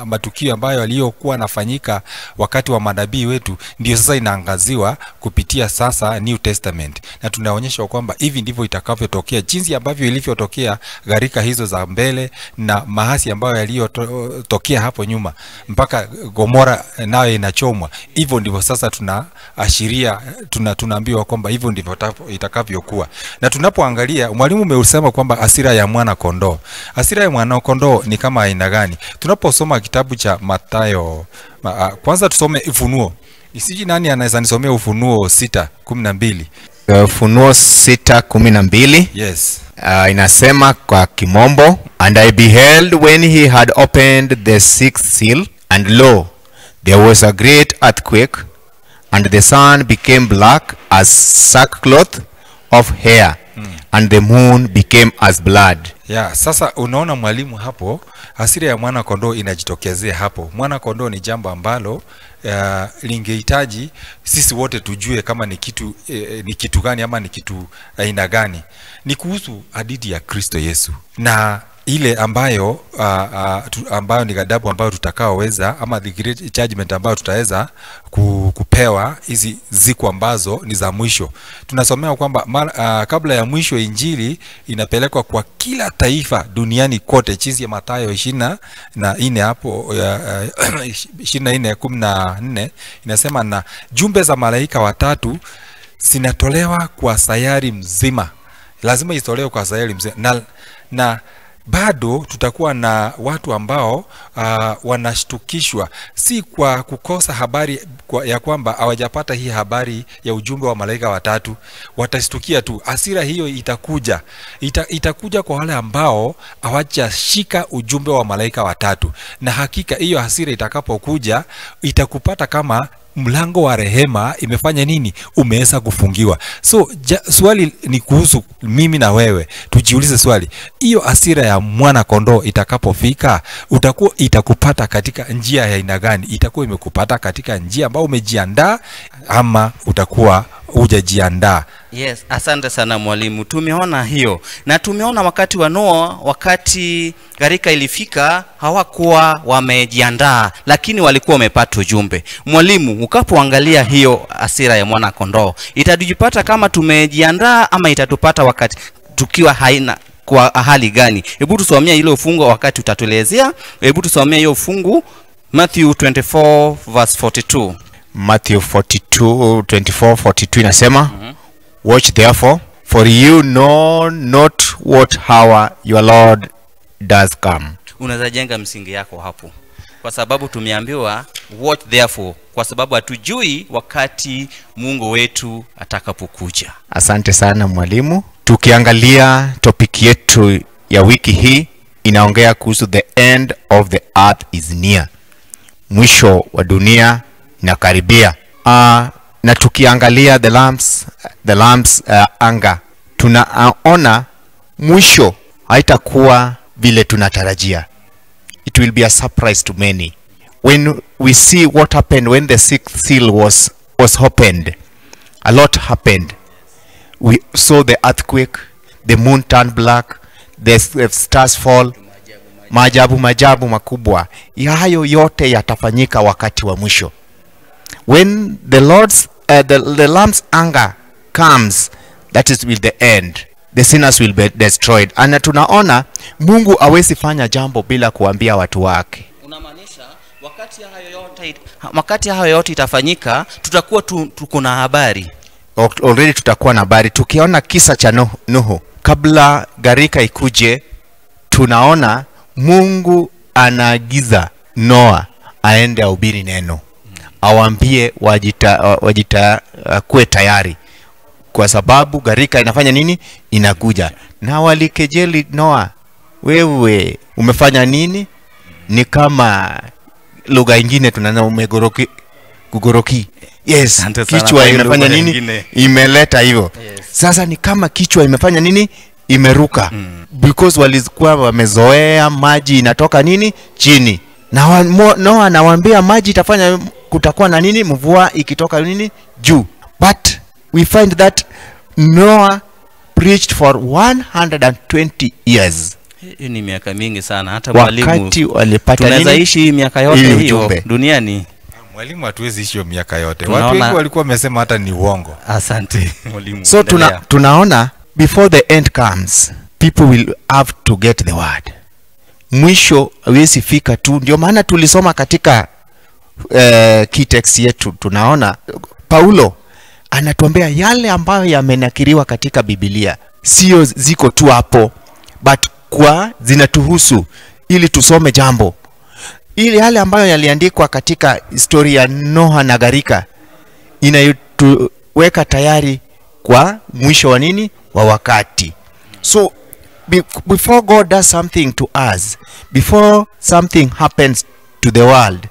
matukio ambayo yaliyokuwa yanafanyika wakati wa manabii wetu ndio sasa inaangaziwa kupitia sasa New Testament, na tunaonyeshwa kwamba hivi ndivyo itakavyotokea, jinsi ambavyo ilivyotokea gharika hizo za mbele na maasi ambayo yaliyotokea hapo nyuma mpaka Gomora nayo inachomwa. Hivyo ndivyo sasa tunaashiria, tunaambiwa kwamba hivyo ndivyo itakavyokuwa. Na tunapoangalia, mwalimu umeusema kwamba hasira ya mwana kondoo. Hasira ya mwana kondoo ni kama aina gani? Tunaposoma kitabu cha Mathayo, kwanza tusome Ufunuo. Sijui nani anaweza nisomea Ufunuo 6:12. Ufunuo 6:12. Yes. Inasema kwa Kimombo, and I beheld when he had opened the sixth seal, and lo, there was a great earthquake, and the sun became black as sackcloth of hair, and the moon became as blood. Ya, sasa unaona mwalimu hapo, hasira ya mwana kondoo inajitokezea hapo. Mwana kondoo ni jambo ambalo lingehitaji sisi wote tujue kama ni kitu ni kitu gani ama ni kitu aina gani. Ni kuhusu hadithi ya Kristo Yesu na ile ambayo ambayo ni ghadhabu ambayo tutakaoweza, ama the great judgment ambayo tutaweza kupewa hizi ziku ambazo ni za mwisho. Tunasomewa kwamba kabla ya mwisho injili inapelekwa kwa kila taifa duniani kote, jinsi ya Mathayo 24 hapo 24:14 inasema, na jumbe za malaika watatu zinatolewa kwa sayari mzima. Lazima itolewe kwa sayari mzima, na Bado tutakuwa na watu ambao wanashtukishwa, si kwa kukosa habari ya kwamba hawajapata hii habari ya ujumbe wa malaika watatu. Watashtukia tu, hasira hiyo itakuja. Itakuja kwa wale ambao hawajashika ujumbe wa malaika watatu. Na hakika hiyo hasira itakapokuja itakupata kama mlango wa rehema imefanya nini? Umeweza kufungiwa. So swali ni kuhusu mimi na wewe. Tujiulize swali. Hiyo hasira ya mwana kondoo itakapofika, utakuwa itakupata katika njia ya aina gani? Itakuwa imekupata katika njia ambayo umejiandaa ama utakuwa hujajiandaa? Yes, asante sana mwalimu. Tumeona hiyo. Na tumeona wakati wa Noa, wakati gharika ilifika, hawakuwa wamejiandaa, lakini walikuwa wamepata ujumbe. Mwalimu, ukapoangalia hiyo hasira ya mwana kondoo, itatujipata kama tumejiandaa ama itatupata wakati tukiwa haina kwa hali gani? Hebu tusomee ile ufungu wakati utatuelezea. Hebu tusomee hiyo ufungu Matthew 24 verse 42. Matthew 24:42 inasema, Watch therefore, for you know not what hour your Lord does come. Unaweza jenga msingi yako hapo, kwa sababu tumeambiwa watch therefore, kwa sababu hatujui wakati Mungu wetu atakapokuja. Asante sana mwalimu. Tukiangalia topic yetu ya wiki hii inaongea kuhusu the end of the earth is near. Mwisho wa dunia inakaribia. Na tukiangalia the lamb's anger, tunaona mwisho haitakuwa vile tunatarajia. It will be a surprise to many. When we see what happened when the sixth seal was opened, a lot happened. We saw the earthquake, the moon turned black, the stars fall. Maajabu makubwa. Hayo yote yatafanyika wakati wa mwisho. When the Lord's the lamb's anger comes, that is will the end. The sinners will be destroyed. Na tunaona Mungu hawezi fanya jambo bila kuambia watu wake. Unamaanisha wakati hayo yote itafanyika, tutakuwa tuko na habari. Already tutakuwa na habari. Tukiona kisa cha Nuhu kabla gharika ikuje, tunaona Mungu anaagiza Noa aende ahubiri neno, awaambie wajita kuwe tayari, kwa sababu gharika inafanya nini? Inakuja. Na walikejeli Noa, wewe umefanya nini? Ni kama lugha nyingine tunaona umegoroki, kugoroki. Yes, kichwa imefanya nini? Imeleta hivyo. Yes. Sasa ni kama kichwa imefanya nini? Imeruka. Because walikuwa wamezoea maji inatoka nini? Chini. Na Noa anawaambia maji itafanya, kutakuwa na nini? Mvua ikitoka nini? Juu. But we find that Noah preached for 120 years. Hii ni miaka mingi sana. Hata mwalimu wakati walipata nini? Tunaweza ishi miaka yote hiyo duniani. Mwalimu, hatuwezi ishi hiyo miaka yote. Watu wengi walikuwa wamesema hata ni uongo. Asante mwalimu. So tunaona before the end comes, people will have to get the word. Mwisho hawezi fika tu. Ndio maana tulisoma katika key text yetu, tunaona Paulo anatuambia yale ambayo yamenakiriwa katika Biblia sio ziko tu hapo, but kwa zinatuhusu ili tusome jambo. Ili yale ambayo yaliandikwa katika historia ya Noa na gharika inayotuweka tayari kwa mwisho wa nini? Wa wakati. So before God does something to us, before something happens to the world,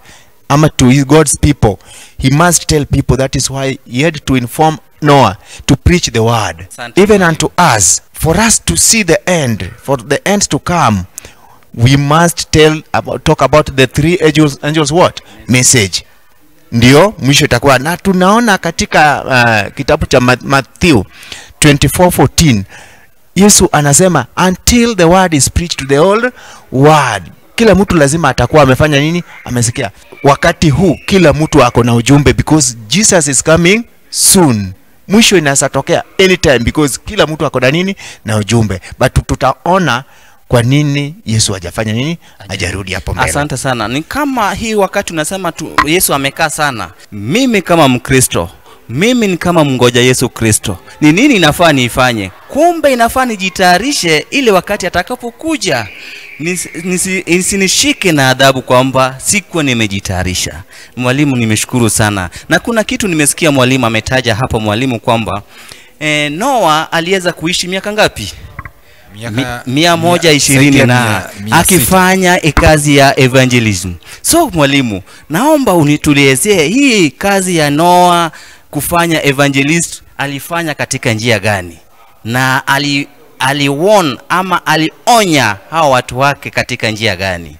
ama to God's people, he must tell people. That is why he had to inform Noah to preach the word. Even unto us, for us to see the end, for the end to come, we must talk about the three angels what? Message. Ndio mwisho itakuwa. Na tunaona katika kitabu cha Matthew 24:14, Yesu anasema until the word is preached to the whole world. Kila mtu lazima atakuwa amefanya nini? Amesikia. Wakati huu kila mtu ako na ujumbe, because Jesus is coming soon. Mwisho inaweza tokea anytime, because kila mtu ako na nini? Na ujumbe. But tutaona kwa nini Yesu hajafanya nini? Hajarudi hapo mbele. Asante sana. Ni kama hii wakati unasema tu Yesu amekaa sana. Mimi kama Mkristo, mimi ni kama mngoja Yesu Kristo. Ni nini nafaa niifanye? Kumbe inafaa nijitayarishe ili wakati atakapokuja nisinishike na adhabu kwamba sikuwa nimejitayarisha. Mwalimu, nimeshukuru sana. Na kuna kitu nimesikia mwalimu ametaja hapa, mwalimu, kwamba Noa aliweza kuishi miaka ngapi? 120 na akifanya kazi ya evangelism. So mwalimu, naomba unituelezee hii kazi ya Noa kufanya evangelist alifanya katika njia gani? Na aliwon ama alionya hawa watu wake katika njia gani?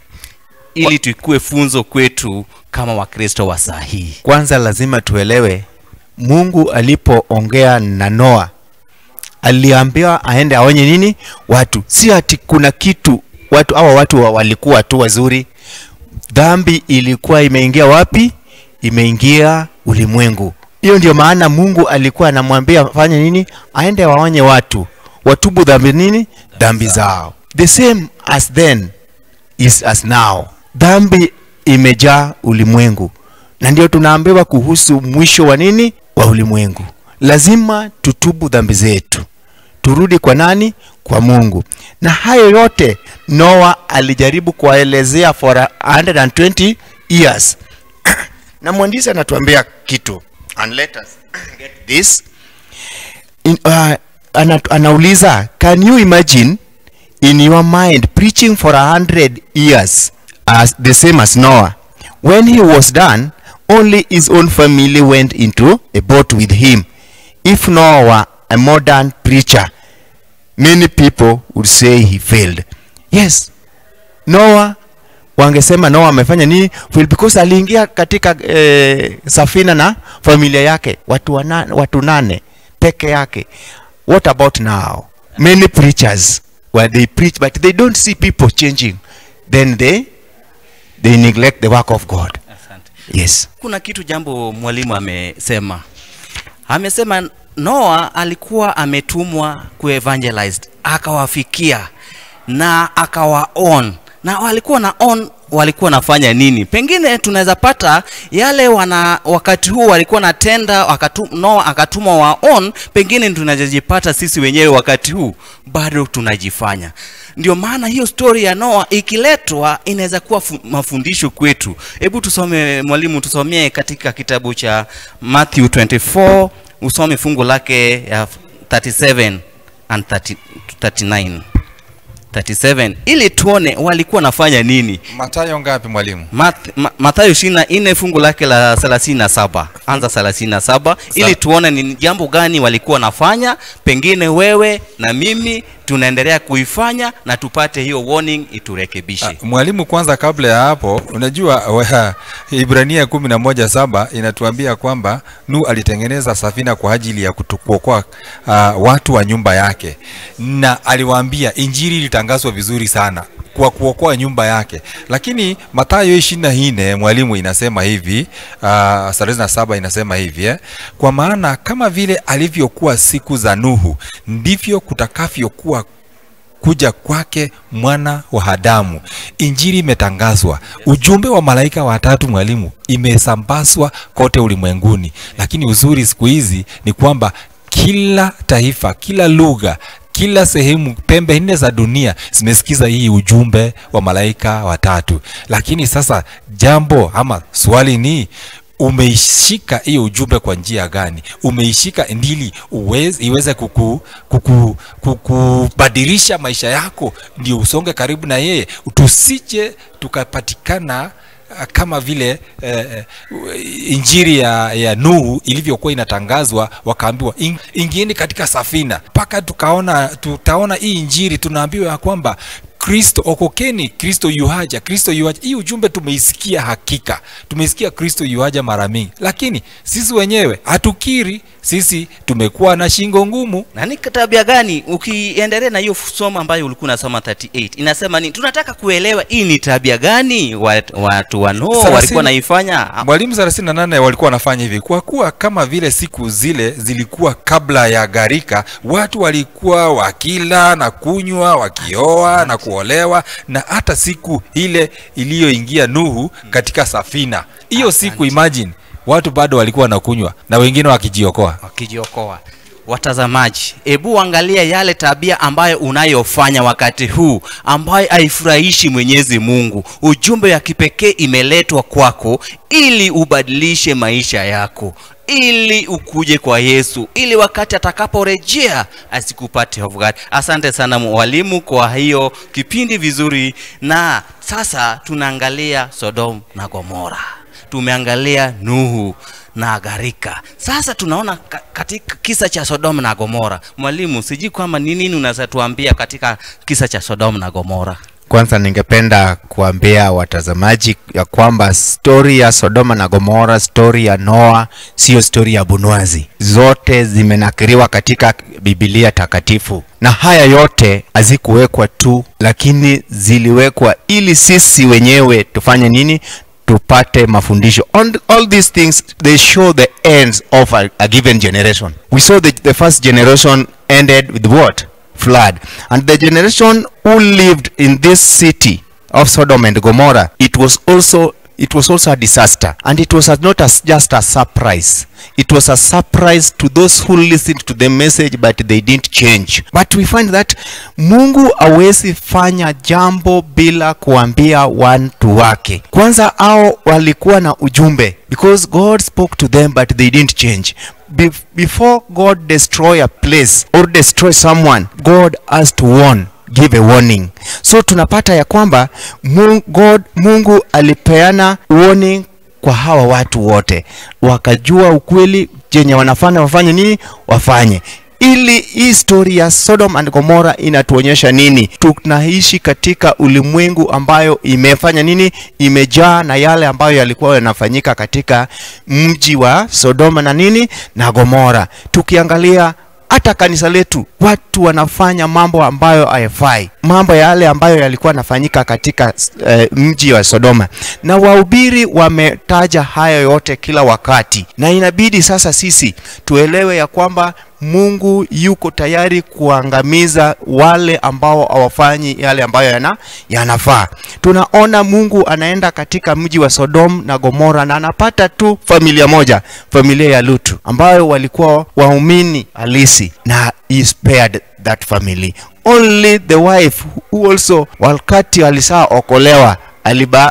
Ili tukue funzo kwetu kama Wakristo wa saa hii. Kwanza lazima tuelewe, Mungu alipoongea na Noa aliambiwa aende aonye nini? Watu. Si ati kuna kitu watu hawa watu walikuwa tu wazuri. Dhambi ilikuwa imeingia wapi? Imeingia ulimwengu. Hiyo ndio maana Mungu alikuwa anamwambia fanye nini? Aende waonye watu, watubu dhambi nini? Dhambi zao. The same as then is as now. Dhambi imejaa ulimwengu. Na ndio tunaambiwa kuhusu mwisho wa nini? Wa ulimwengu. Lazima tutubu dhambi zetu. Turudi kwa nani? Kwa Mungu. Na hayo yote Noah alijaribu kuwaelezea for 120 years. Na mwandishi anatuambia kitu. And let us get this. Anauliza, can you imagine in your mind preaching for 100 years as the same as Noah? When he was done, only his own family went into a boat with him. If Noah were a modern preacher, many people would say he failed. Yes, Noah, wangesema Noah amefanya nini? Well, because aliingia katika safina na familia yake, watu nane peke yake. What about now? Many preachers, well, they preach but they don't see people changing. Then they neglect the work of God. Asante. Yes. Kuna kitu jambo mwalimu amesema. Amesema Noah alikuwa ametumwa kuevangelize, akawafikia na akawaon. Na walikuwa na on, walikuwa nafanya nini? Pengine tunaweza pata yale wakati huu walikuwa natenda, Noah akatumwa wa on, pengine tunajipata sisi wenyewe wakati huu bado tunajifanya. Ndio maana hiyo story ya Noah ikiletwa inaweza kuwa mafundisho kwetu. Hebu tusome mwalimu, tusomee katika kitabu cha Matthew 24, usome fungu lake ya 37 and 39. 37 ili tuone walikuwa nafanya nini. Mathayo ngapi mwalimu? Mathayo 24 fungu lake la 37. Anza 37 ili tuone ni jambo gani walikuwa nafanya, pengine wewe na mimi tunaendelea kuifanya na tupate hiyo warning iturekebishe. Mwalimu, kwanza kabla ya hapo, unajua Ibrania 11:7 inatuambia kwamba Nuhu alitengeneza safina kwa ajili ya kuokoa watu wa nyumba yake, na aliwaambia injili ilitangazwa vizuri sana kwa kuokoa nyumba yake. Lakini Mathayo 24 mwalimu inasema hivi, 37 inasema hivi, kwa maana kama vile alivyokuwa siku za Nuhu, ndivyo kutakavyokuwa kuja kwake mwana wa Adamu. Injili imetangazwa. Ujumbe wa malaika watatu mwalimu imesambazwa kote ulimwenguni. Lakini uzuri siku hizi ni kwamba kila taifa, kila lugha, kila sehemu, pembe nne za dunia zimesikiza hii ujumbe wa malaika watatu. Lakini sasa jambo ama swali ni, umeishika hiyo ujumbe kwa njia gani? Umeishika ndili iweze kukubadilisha maisha yako, ndio usonge karibu na yeye. Tusije tukapatikana kama vile injili ya Nuhu ilivyokuwa inatangazwa, wakaambiwa ingieni katika safina. Paka tutaona hii injili tunaambiwa ya kwamba Kristo, okokeni, Kristo yuhaja, Kristo yuhaja. Hii ujumbe tumeisikia, hakika tumeisikia Kristo yuhaja mara mingi, lakini sisi wenyewe hatukiri. Sisi tumekuwa na shingo ngumu. Na ni tabia gani? Ukiendelea na hiyo somo ambayo ulikuwa unasoma 38, inasema ni tunataka kuelewa hii ni tabia gani watu wa Noa walikuwa naifanya. Mwalimu, 38 walikuwa wanafanya hivi: kwa kuwa kama vile siku zile zilikuwa kabla ya gharika, watu walikuwa wakila na kunywa, wakioa na kuolewa, na hata siku ile iliyoingia Nuhu katika safina. Hiyo siku, imagine, watu bado walikuwa wanakunywa na wengine wakijiokoa. Wakijiokoa. Watazamaji, hebu angalia yale tabia ambayo unayofanya wakati huu ambayo haifurahishi Mwenyezi Mungu. Ujumbe ya kipekee imeletwa kwako ili ubadilishe maisha yako, ili ukuje kwa Yesu, ili wakati atakaporejea asikupate hofu gani. Asante sana mwalimu kwa hiyo kipindi vizuri. Na sasa tunaangalia Sodom na Gomora, tumeangalia Nuhu na gharika. Sasa tunaona katika kisa cha Sodom na Gomora. Mwalimu, sijui kwamba ni nini unaweza tuambia katika kisa cha Sodom na Gomora? Kwanza ningependa kuambia watazamaji ya kwamba story ya Sodoma na Gomora, story ya Noah, sio story ya Bunwazi. Zote zimenakiriwa katika Biblia takatifu. Na haya yote hazikuwekwa tu, lakini ziliwekwa ili sisi wenyewe tufanye nini? Tupate mafundisho. On all these things, they show the ends of a given generation. We saw the first generation ended with what? Flood. And the generation who lived in this city of Sodom and Gomorrah, it was also a disaster. And it was not just a surprise. It was a surprise to those who listened to the message, but they didn't change. But we find that Mungu hawezi fanya jambo bila kuambia watu wake. Kwanza hao walikuwa na ujumbe, because God spoke to them but they didn't change. Before God destroy a place or destroy someone, God has to warn, give a warning. So tunapata ya kwamba Mungu alipeana warning kwa hawa watu wote, wakajua ukweli chenye wanafanya wafanye nini, wafanye. Ili hii story ya Sodom and Gomorrah inatuonyesha nini? Tunaishi katika ulimwengu ambayo imefanya nini? Imejaa na yale ambayo yalikuwa yanafanyika katika mji wa Sodoma na nini na Gomorrah. Tukiangalia hata kanisa letu, watu wanafanya mambo ambayo hayafai, mambo yale ambayo yalikuwa yanafanyika katika mji wa Sodoma. Na wahubiri wametaja hayo yote kila wakati. Na inabidi sasa sisi tuelewe ya kwamba Mungu yuko tayari kuangamiza wale ambao hawafanyi yale ambayo yanafaa. Tunaona Mungu anaenda katika mji wa Sodom na Gomora na anapata tu familia moja, familia ya Lutu, ambayo walikuwa waumini halisi, na he spared that family. Only the wife who also wakati alishaokolewa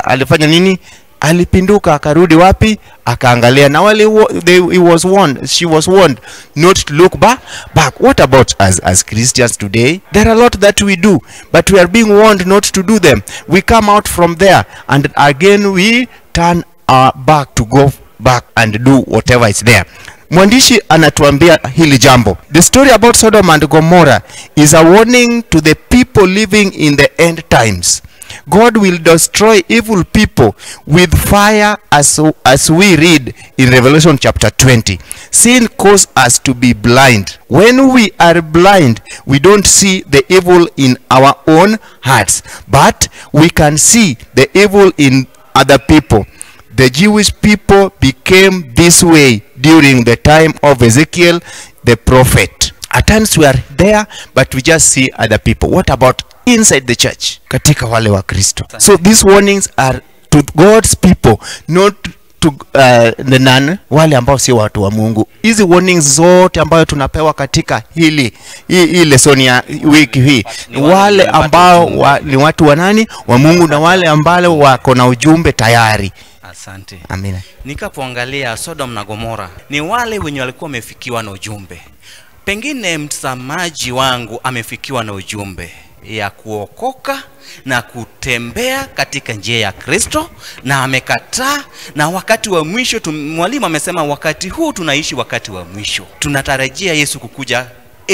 alifanya nini? Alipinduka akarudi wapi? Akaangalia. Na wale he was warned, she was warned not to look back. What about us as Christians today? There are a lot that we do, but we are being warned not to do them. We come out from there and again we turn our back to go back and do whatever is there. Mwandishi anatuambia hili jambo. The story about Sodom and Gomorrah is a warning to the people living in the end times. God will destroy evil people with fire, as we read in Revelation chapter 20. Sin causes us to be blind. When we are blind, we don't see the evil in our own hearts, but we can see the evil in other people. The Jewish people became this way during the time of Ezekiel the prophet. At times we are there, but we just see other people. What about inside the church? Katika wale wa Kristo. So these warnings are to God's people, not to the none, wale ambao si watu wa Mungu. Hizi warnings zote ambayo tunapewa katika hii lesson ya wiki hii, wale ambao ni watu wa nani? Wa Mungu, na wale ambao wako na ujumbe tayari. Asante. Amina. Nikapoangalia Sodom na Gomora, ni wale wenye walikuwa wamefikiwa na ujumbe. Pengine mtazamaji wangu amefikiwa na ujumbe ya kuokoka na kutembea katika njia ya Kristo, na amekataa. Na wakati wa mwisho, mwalimu amesema wakati huu tunaishi wakati wa mwisho. Tunatarajia Yesu kukuja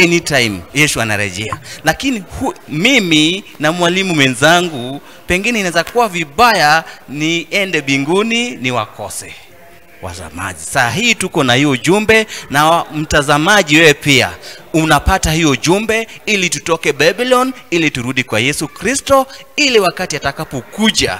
anytime. Yesu anarejea. Lakini mimi na mwalimu mwenzangu pengine inaweza kuwa vibaya niende binguni niwakose wazamaji. Saa hii tuko na hiyo ujumbe, na mtazamaji wewe pia unapata hiyo ujumbe, ili tutoke Babylon, ili turudi kwa Yesu Kristo, ili wakati atakapokuja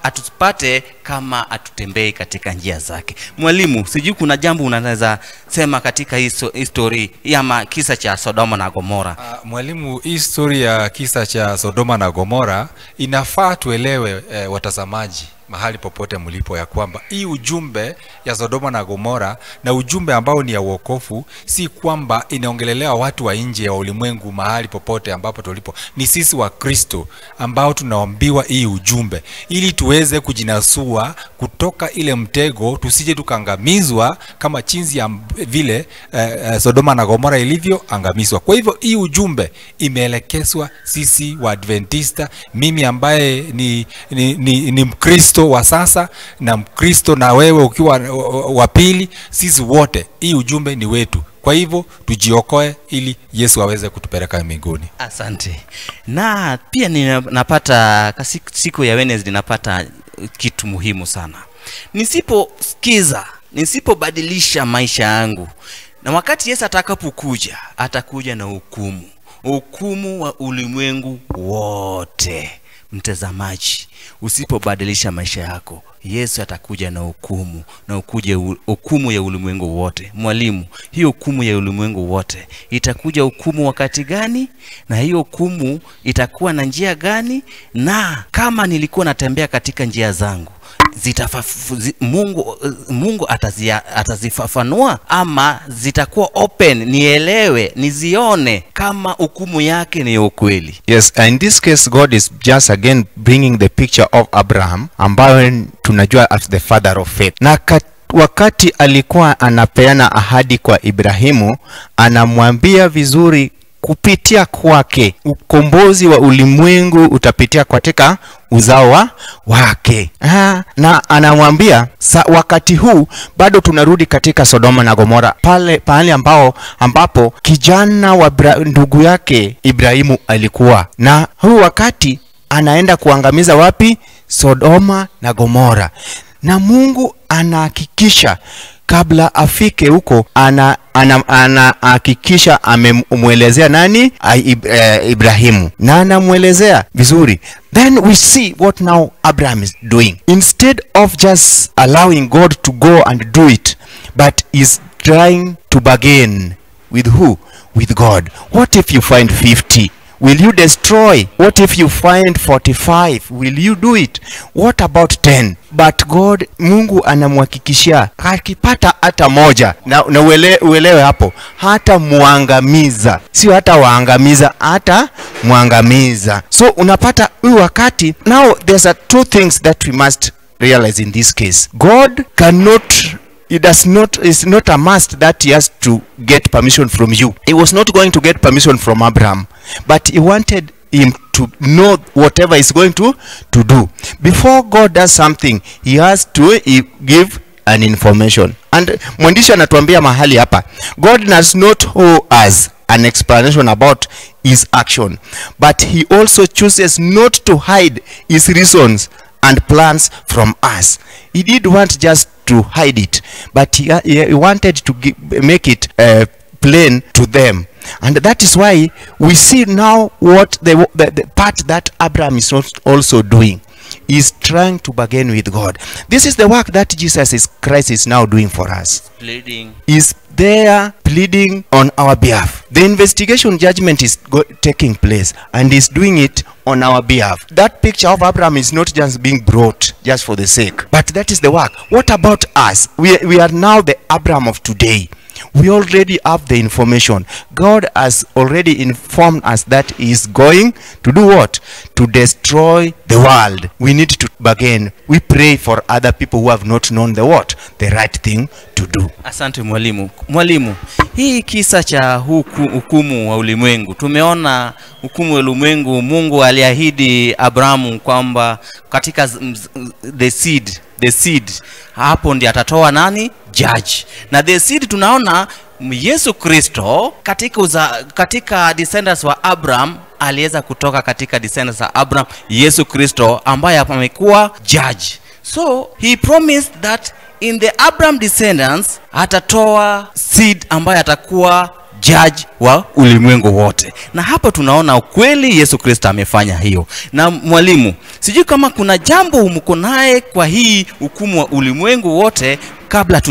atusipate kama atutembei katika njia zake. Mwalimu, sijui kuna jambo unaweza sema katika hii story ya kisa cha Sodoma na Gomora? Mwalimu, hii story ya kisa cha Sodoma na Gomora inafaa tuelewe, watazamaji mahali popote mlipo ya kwamba hii ujumbe ya Sodoma na Gomora na ujumbe ambao ni ya wokovu, si kwamba inaongelelea watu wa nje ya ulimwengu mahali popote ambapo tulipo. Ni sisi wa Kristo ambao tunaambiwa hii ujumbe ili tuweze kujinasua kutoka ile mtego, tusije tukaangamizwa kama chinzi ya vile Sodoma na Gomora ilivyoangamizwa. Kwa hivyo hii ujumbe imeelekezwa sisi wa Adventista, mimi ambaye ni Mkristo wa sasa na Mkristo na wewe ukiwa wa pili, sisi wote hii ujumbe ni wetu. Kwa hivyo tujiokoe ili Yesu aweze kutupeleka mbinguni. Asante. Na pia ninapata siku ya Wednesday napata kitu muhimu sana. Nisiposikiza, nisipobadilisha maisha yangu, na wakati Yesu atakapokuja, atakuja na hukumu. Hukumu wa ulimwengu wote. Mtazamaji, usipobadilisha maisha yako, Yesu atakuja na hukumu, na ukuje hukumu ya ulimwengu wote. Mwalimu, hiyo hukumu ya ulimwengu wote itakuja hukumu wakati gani? Na hiyo hukumu itakuwa na njia gani? Na kama nilikuwa natembea katika njia zangu, Mungu atazifafanua ama zitakuwa open, nielewe, nizione kama hukumu yake ni ukweli? Yes, in this case God is just again bringing the picture of Abraham ambaye tunajua as the father of faith. Na wakati alikuwa anapeana ahadi kwa Ibrahimu, anamwambia vizuri kupitia kwake ukombozi wa ulimwengu utapitia katika uzao wake. Na anamwambia wakati huu bado tunarudi katika Sodoma na Gomora, pale pahali ambapo kijana wa ndugu yake Ibrahimu alikuwa. Na huu wakati anaenda kuangamiza wapi? Sodoma na Gomora. Na Mungu anahakikisha kabla afike huko, anahakikisha amemwelezea nani? Ibrahimu. Na anamuelezea vizuri. Then we see what now Abraham is doing. Instead of just allowing God to go and do it, but is trying to bargain with who? With God. What if you find 50? Will you destroy? What if you find 45? Will you do it? What about 10? But God, Mungu anamhakikishia akipata hata moja, na uelewe hapo, hata muangamiza. Sio hata waangamiza, hata muangamiza. So unapata huyu wakati. Now there's a two things that we must realize in this case. God cannot, it does not, it's not a must that he has to get permission from you. He was not going to get permission from Abraham, but he wanted him to know whatever he's going to do. Before God does something, he has to give an information. And mwandishi anatuambia mahali hapa, God does not owe us an explanation about his action, but he also chooses not to hide his reasons and plans from us. He did want just to hide it, but he wanted to make it plain to them. And that is why we see now what the part that Abraham is also doing. Is trying to bargain with God. This is the work that Jesus Christ is now doing for us. Pleading. Is there pleading on our behalf. The investigation judgment is taking place, and is doing it on our behalf. That picture of Abraham is not just being brought just for the sake, but that is the work. What about us? We are now the Abraham of today. We already have the information. God has already informed us that he is going to do what? To destroy the world. We need to bargain. We pray for other people who have not known the what? The right thing to do. Asante mwalimu. Mwalimu, hii kisa cha hukumu wa ulimwengu. Tumeona hukumu wa ulimwengu, Mungu aliahidi Abrahamu kwamba katika the seed, hapo ndiye atatoa nani? Judge. Na the seed tunaona Yesu Kristo katika descendants wa Abraham aliweza kutoka katika descendants wa Abraham, Yesu Kristo ambaye amekuwa judge. So he promised that in the Abraham descendants atatoa seed ambaye atakuwa judge wa ulimwengu wote. Na hapa tunaona ukweli Yesu Kristo amefanya hiyo. Na mwalimu, sijui kama kuna jambo mko naye kwa hii hukumu wa ulimwengu wote kabla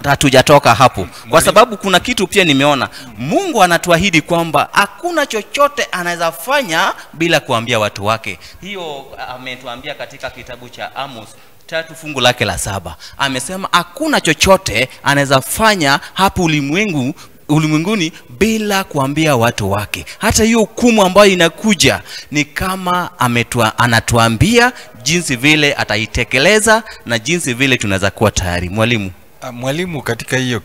hatujatoka hapo. Kwa sababu kuna kitu pia nimeona. Mungu anatuahidi kwamba hakuna chochote anaweza fanya bila kuambia watu wake. Hiyo ametuambia katika kitabu cha Amos 3 fungu lake la 7. Amesema hakuna chochote anaweza fanya hapo ulimwenguni bila kuambia watu wake. Hata hiyo hukumu ambayo inakuja ni kama anatuambia jinsi vile ataitekeleza na jinsi vile tunaweza kuwa tayari. Mwalimu. Mwalimu, katika hiyo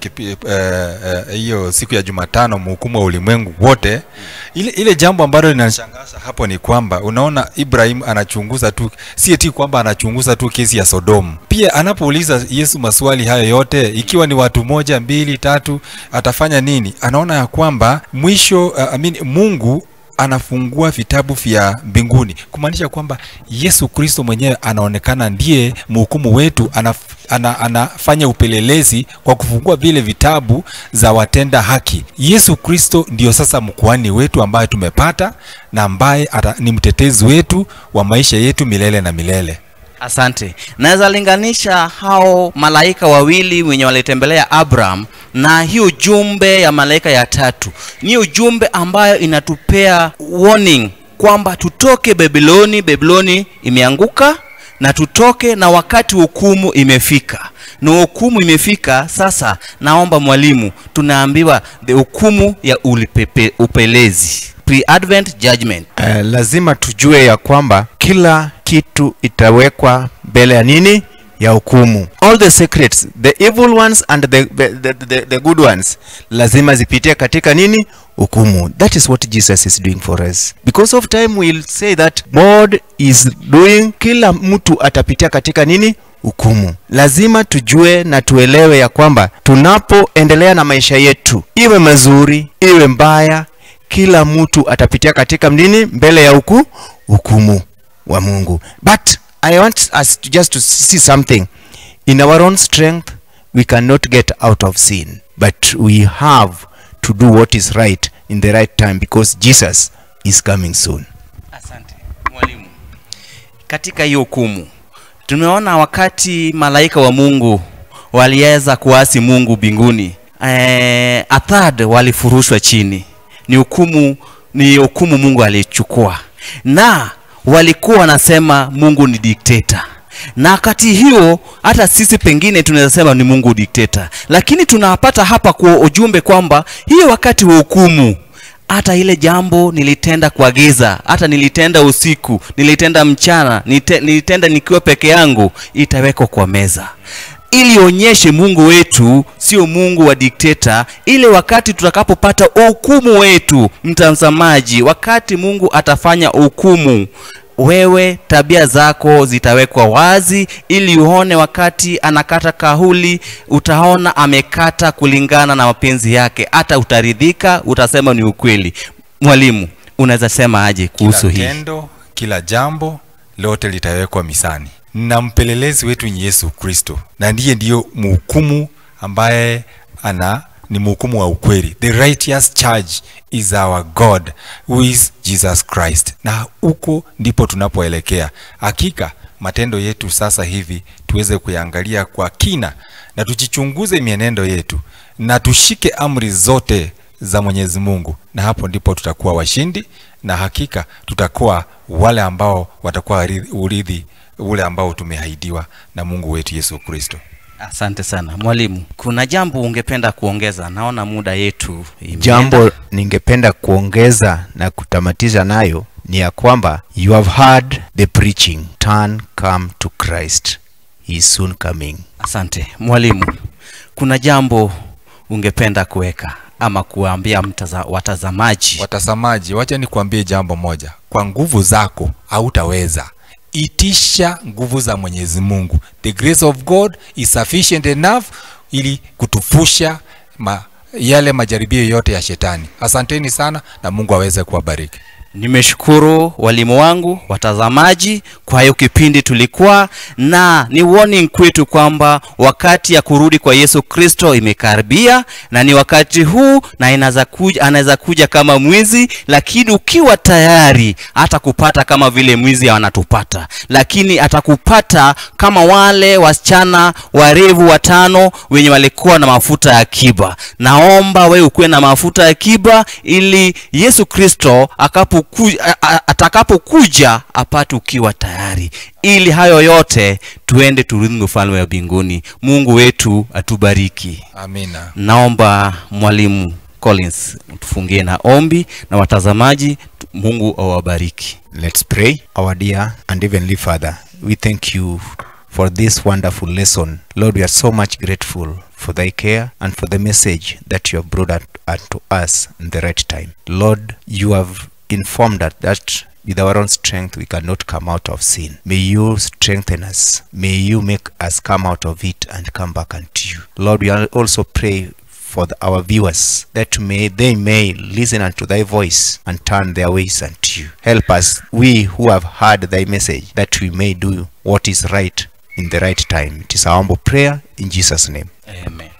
hiyo siku ya Jumatano mhukumu wa ulimwengu wote, ile jambo ambalo linanishangaza hapo ni kwamba unaona Ibrahim anachunguza tu, si eti kwamba anachunguza tu kesi ya Sodomu. Pia anapouliza Yesu maswali hayo yote, ikiwa ni watu 1, 2, 3, atafanya nini? Anaona ya kwamba mwisho, Mungu anafungua vitabu vya mbinguni, kumaanisha kwamba Yesu Kristo mwenyewe anaonekana ndiye mhukumu wetu, anafanya upelelezi kwa kufungua vile vitabu za watenda haki. Yesu Kristo ndio sasa mkuhani wetu ambaye tumepata na ambaye ni mtetezi wetu wa maisha yetu milele na milele. Asante. Naweza linganisha hao malaika wawili wenye walitembelea Abraham na hiyo ujumbe ya malaika ya 3. Ni ujumbe ambayo inatupea warning kwamba tutoke Babiloni, Babiloni imeanguka, na tutoke na wakati hukumu imefika. Na hukumu imefika sasa. Naomba mwalimu, tunaambiwa the hukumu ya upelezi, pre-advent judgment. Lazima tujue ya kwamba kila kitu itawekwa mbele ya nini? Ya hukumu. All the secrets, the evil ones and the good ones, lazima zipitie katika nini? Hukumu. That is what Jesus is doing for us. Because of time we'll say that God is doing, kila mtu atapitia katika nini? Hukumu. Lazima tujue na tuelewe ya kwamba tunapoendelea na maisha yetu, iwe mazuri, iwe mbaya, kila mtu atapitia katika nini? Mbele ya hukumu wa Mungu. But I want us to just to see something. In our own strength, we cannot get out of sin. But we have to do what is right in the right time, because Jesus is coming soon. Asante mwalimu. Katika hiyo hukumu, tumeona wakati malaika wa Mungu waliweza kuasi Mungu mbinguni, a third walifurushwa chini. Ni hukumu Mungu alichukua. Na walikuwa wanasema Mungu ni dikteta. Na wakati hiyo hata sisi pengine tunaweza sema ni Mungu dikteta. Lakini tunapata hapa kwa ujumbe kwamba hiyo wakati wa hukumu, hata ile jambo nilitenda kwa giza, hata nilitenda usiku, nilitenda mchana, nilitenda nikiwa peke yangu, itawekwa kwa meza. Ili onyeshe Mungu wetu sio Mungu wa dikteta. Ile wakati tutakapopata hukumu wetu, mtazamaji, wakati Mungu atafanya hukumu, wewe tabia zako zitawekwa wazi, ili uone wakati anakata kauli, utaona amekata kulingana na mapenzi yake. Hata utaridhika, utasema ni ukweli. Mwalimu, unaweza sema aje kuhusu hii? Kila tendo, kila jambo lote litawekwa misani. Na mpelelezi wetu ni Yesu Kristo, na ndiye ndiyo mhukumu ambaye ni mhukumu wa ukweli. The righteous charge is our God, who is Jesus Christ. Na huko ndipo tunapoelekea. Hakika matendo yetu sasa hivi tuweze kuyangalia kwa kina, na tujichunguze mienendo yetu, na tushike amri zote za Mwenyezi Mungu, na hapo ndipo tutakuwa washindi, na hakika tutakuwa wale ambao watakuwa urithi ule ambao tumeahidiwa na Mungu wetu Yesu Kristo. Asante sana mwalimu. Kuna jambo ungependa kuongeza? Naona muda yetu imeenda. Jambo ningependa kuongeza na kutamatisha nayo ni ya kwamba you have heard the preaching, turn, come to Christ, he is soon coming. Asante mwalimu. Kuna jambo ungependa kuweka ama kuambia watazamaji? Watazamaji, wacha nikuambie jambo moja. Kwa nguvu zako hautaweza. Itisha nguvu za Mwenyezi Mungu. The grace of God is sufficient enough ili kutufusha yale majaribio yote ya shetani. Asanteni sana na Mungu aweze kuwabariki. Nimeshukuru walimu wangu, watazamaji, kwa hiyo kipindi tulikuwa na ni warning kwetu kwamba wakati ya kurudi kwa Yesu Kristo imekaribia, na ni wakati huu, na anaweza kuja kama mwizi, lakini ukiwa tayari atakupata kama vile mwizi anatupata, lakini atakupata kama wale wasichana warevu 5 wenye walikuwa na mafuta ya akiba. Naomba wewe ukuwe na mafuta ya akiba ili Yesu Kristo akapo atakapokuja apate ukiwa tayari, ili hayo yote tuende turithi ufalme wa mbinguni. Mungu wetu atubariki. Amina. Naomba Mwalimu Collins tufungie na ombi, na watazamaji Mungu awabariki. Let's pray. Our dear and heavenly Father, we thank you for this wonderful lesson. Lord, we are so much grateful for thy care and for the message that you have brought unto us in the right time. Lord, you have informed us that with our own strength we cannot come out of sin. May you strengthen us. May you make us come out of it and come back unto you. Lord, we also pray for our viewers, that they may listen unto thy voice and turn their ways unto you. Help us, we who have heard thy message, that we may do what is right in the right time. It is our humble prayer in Jesus' name. Amen.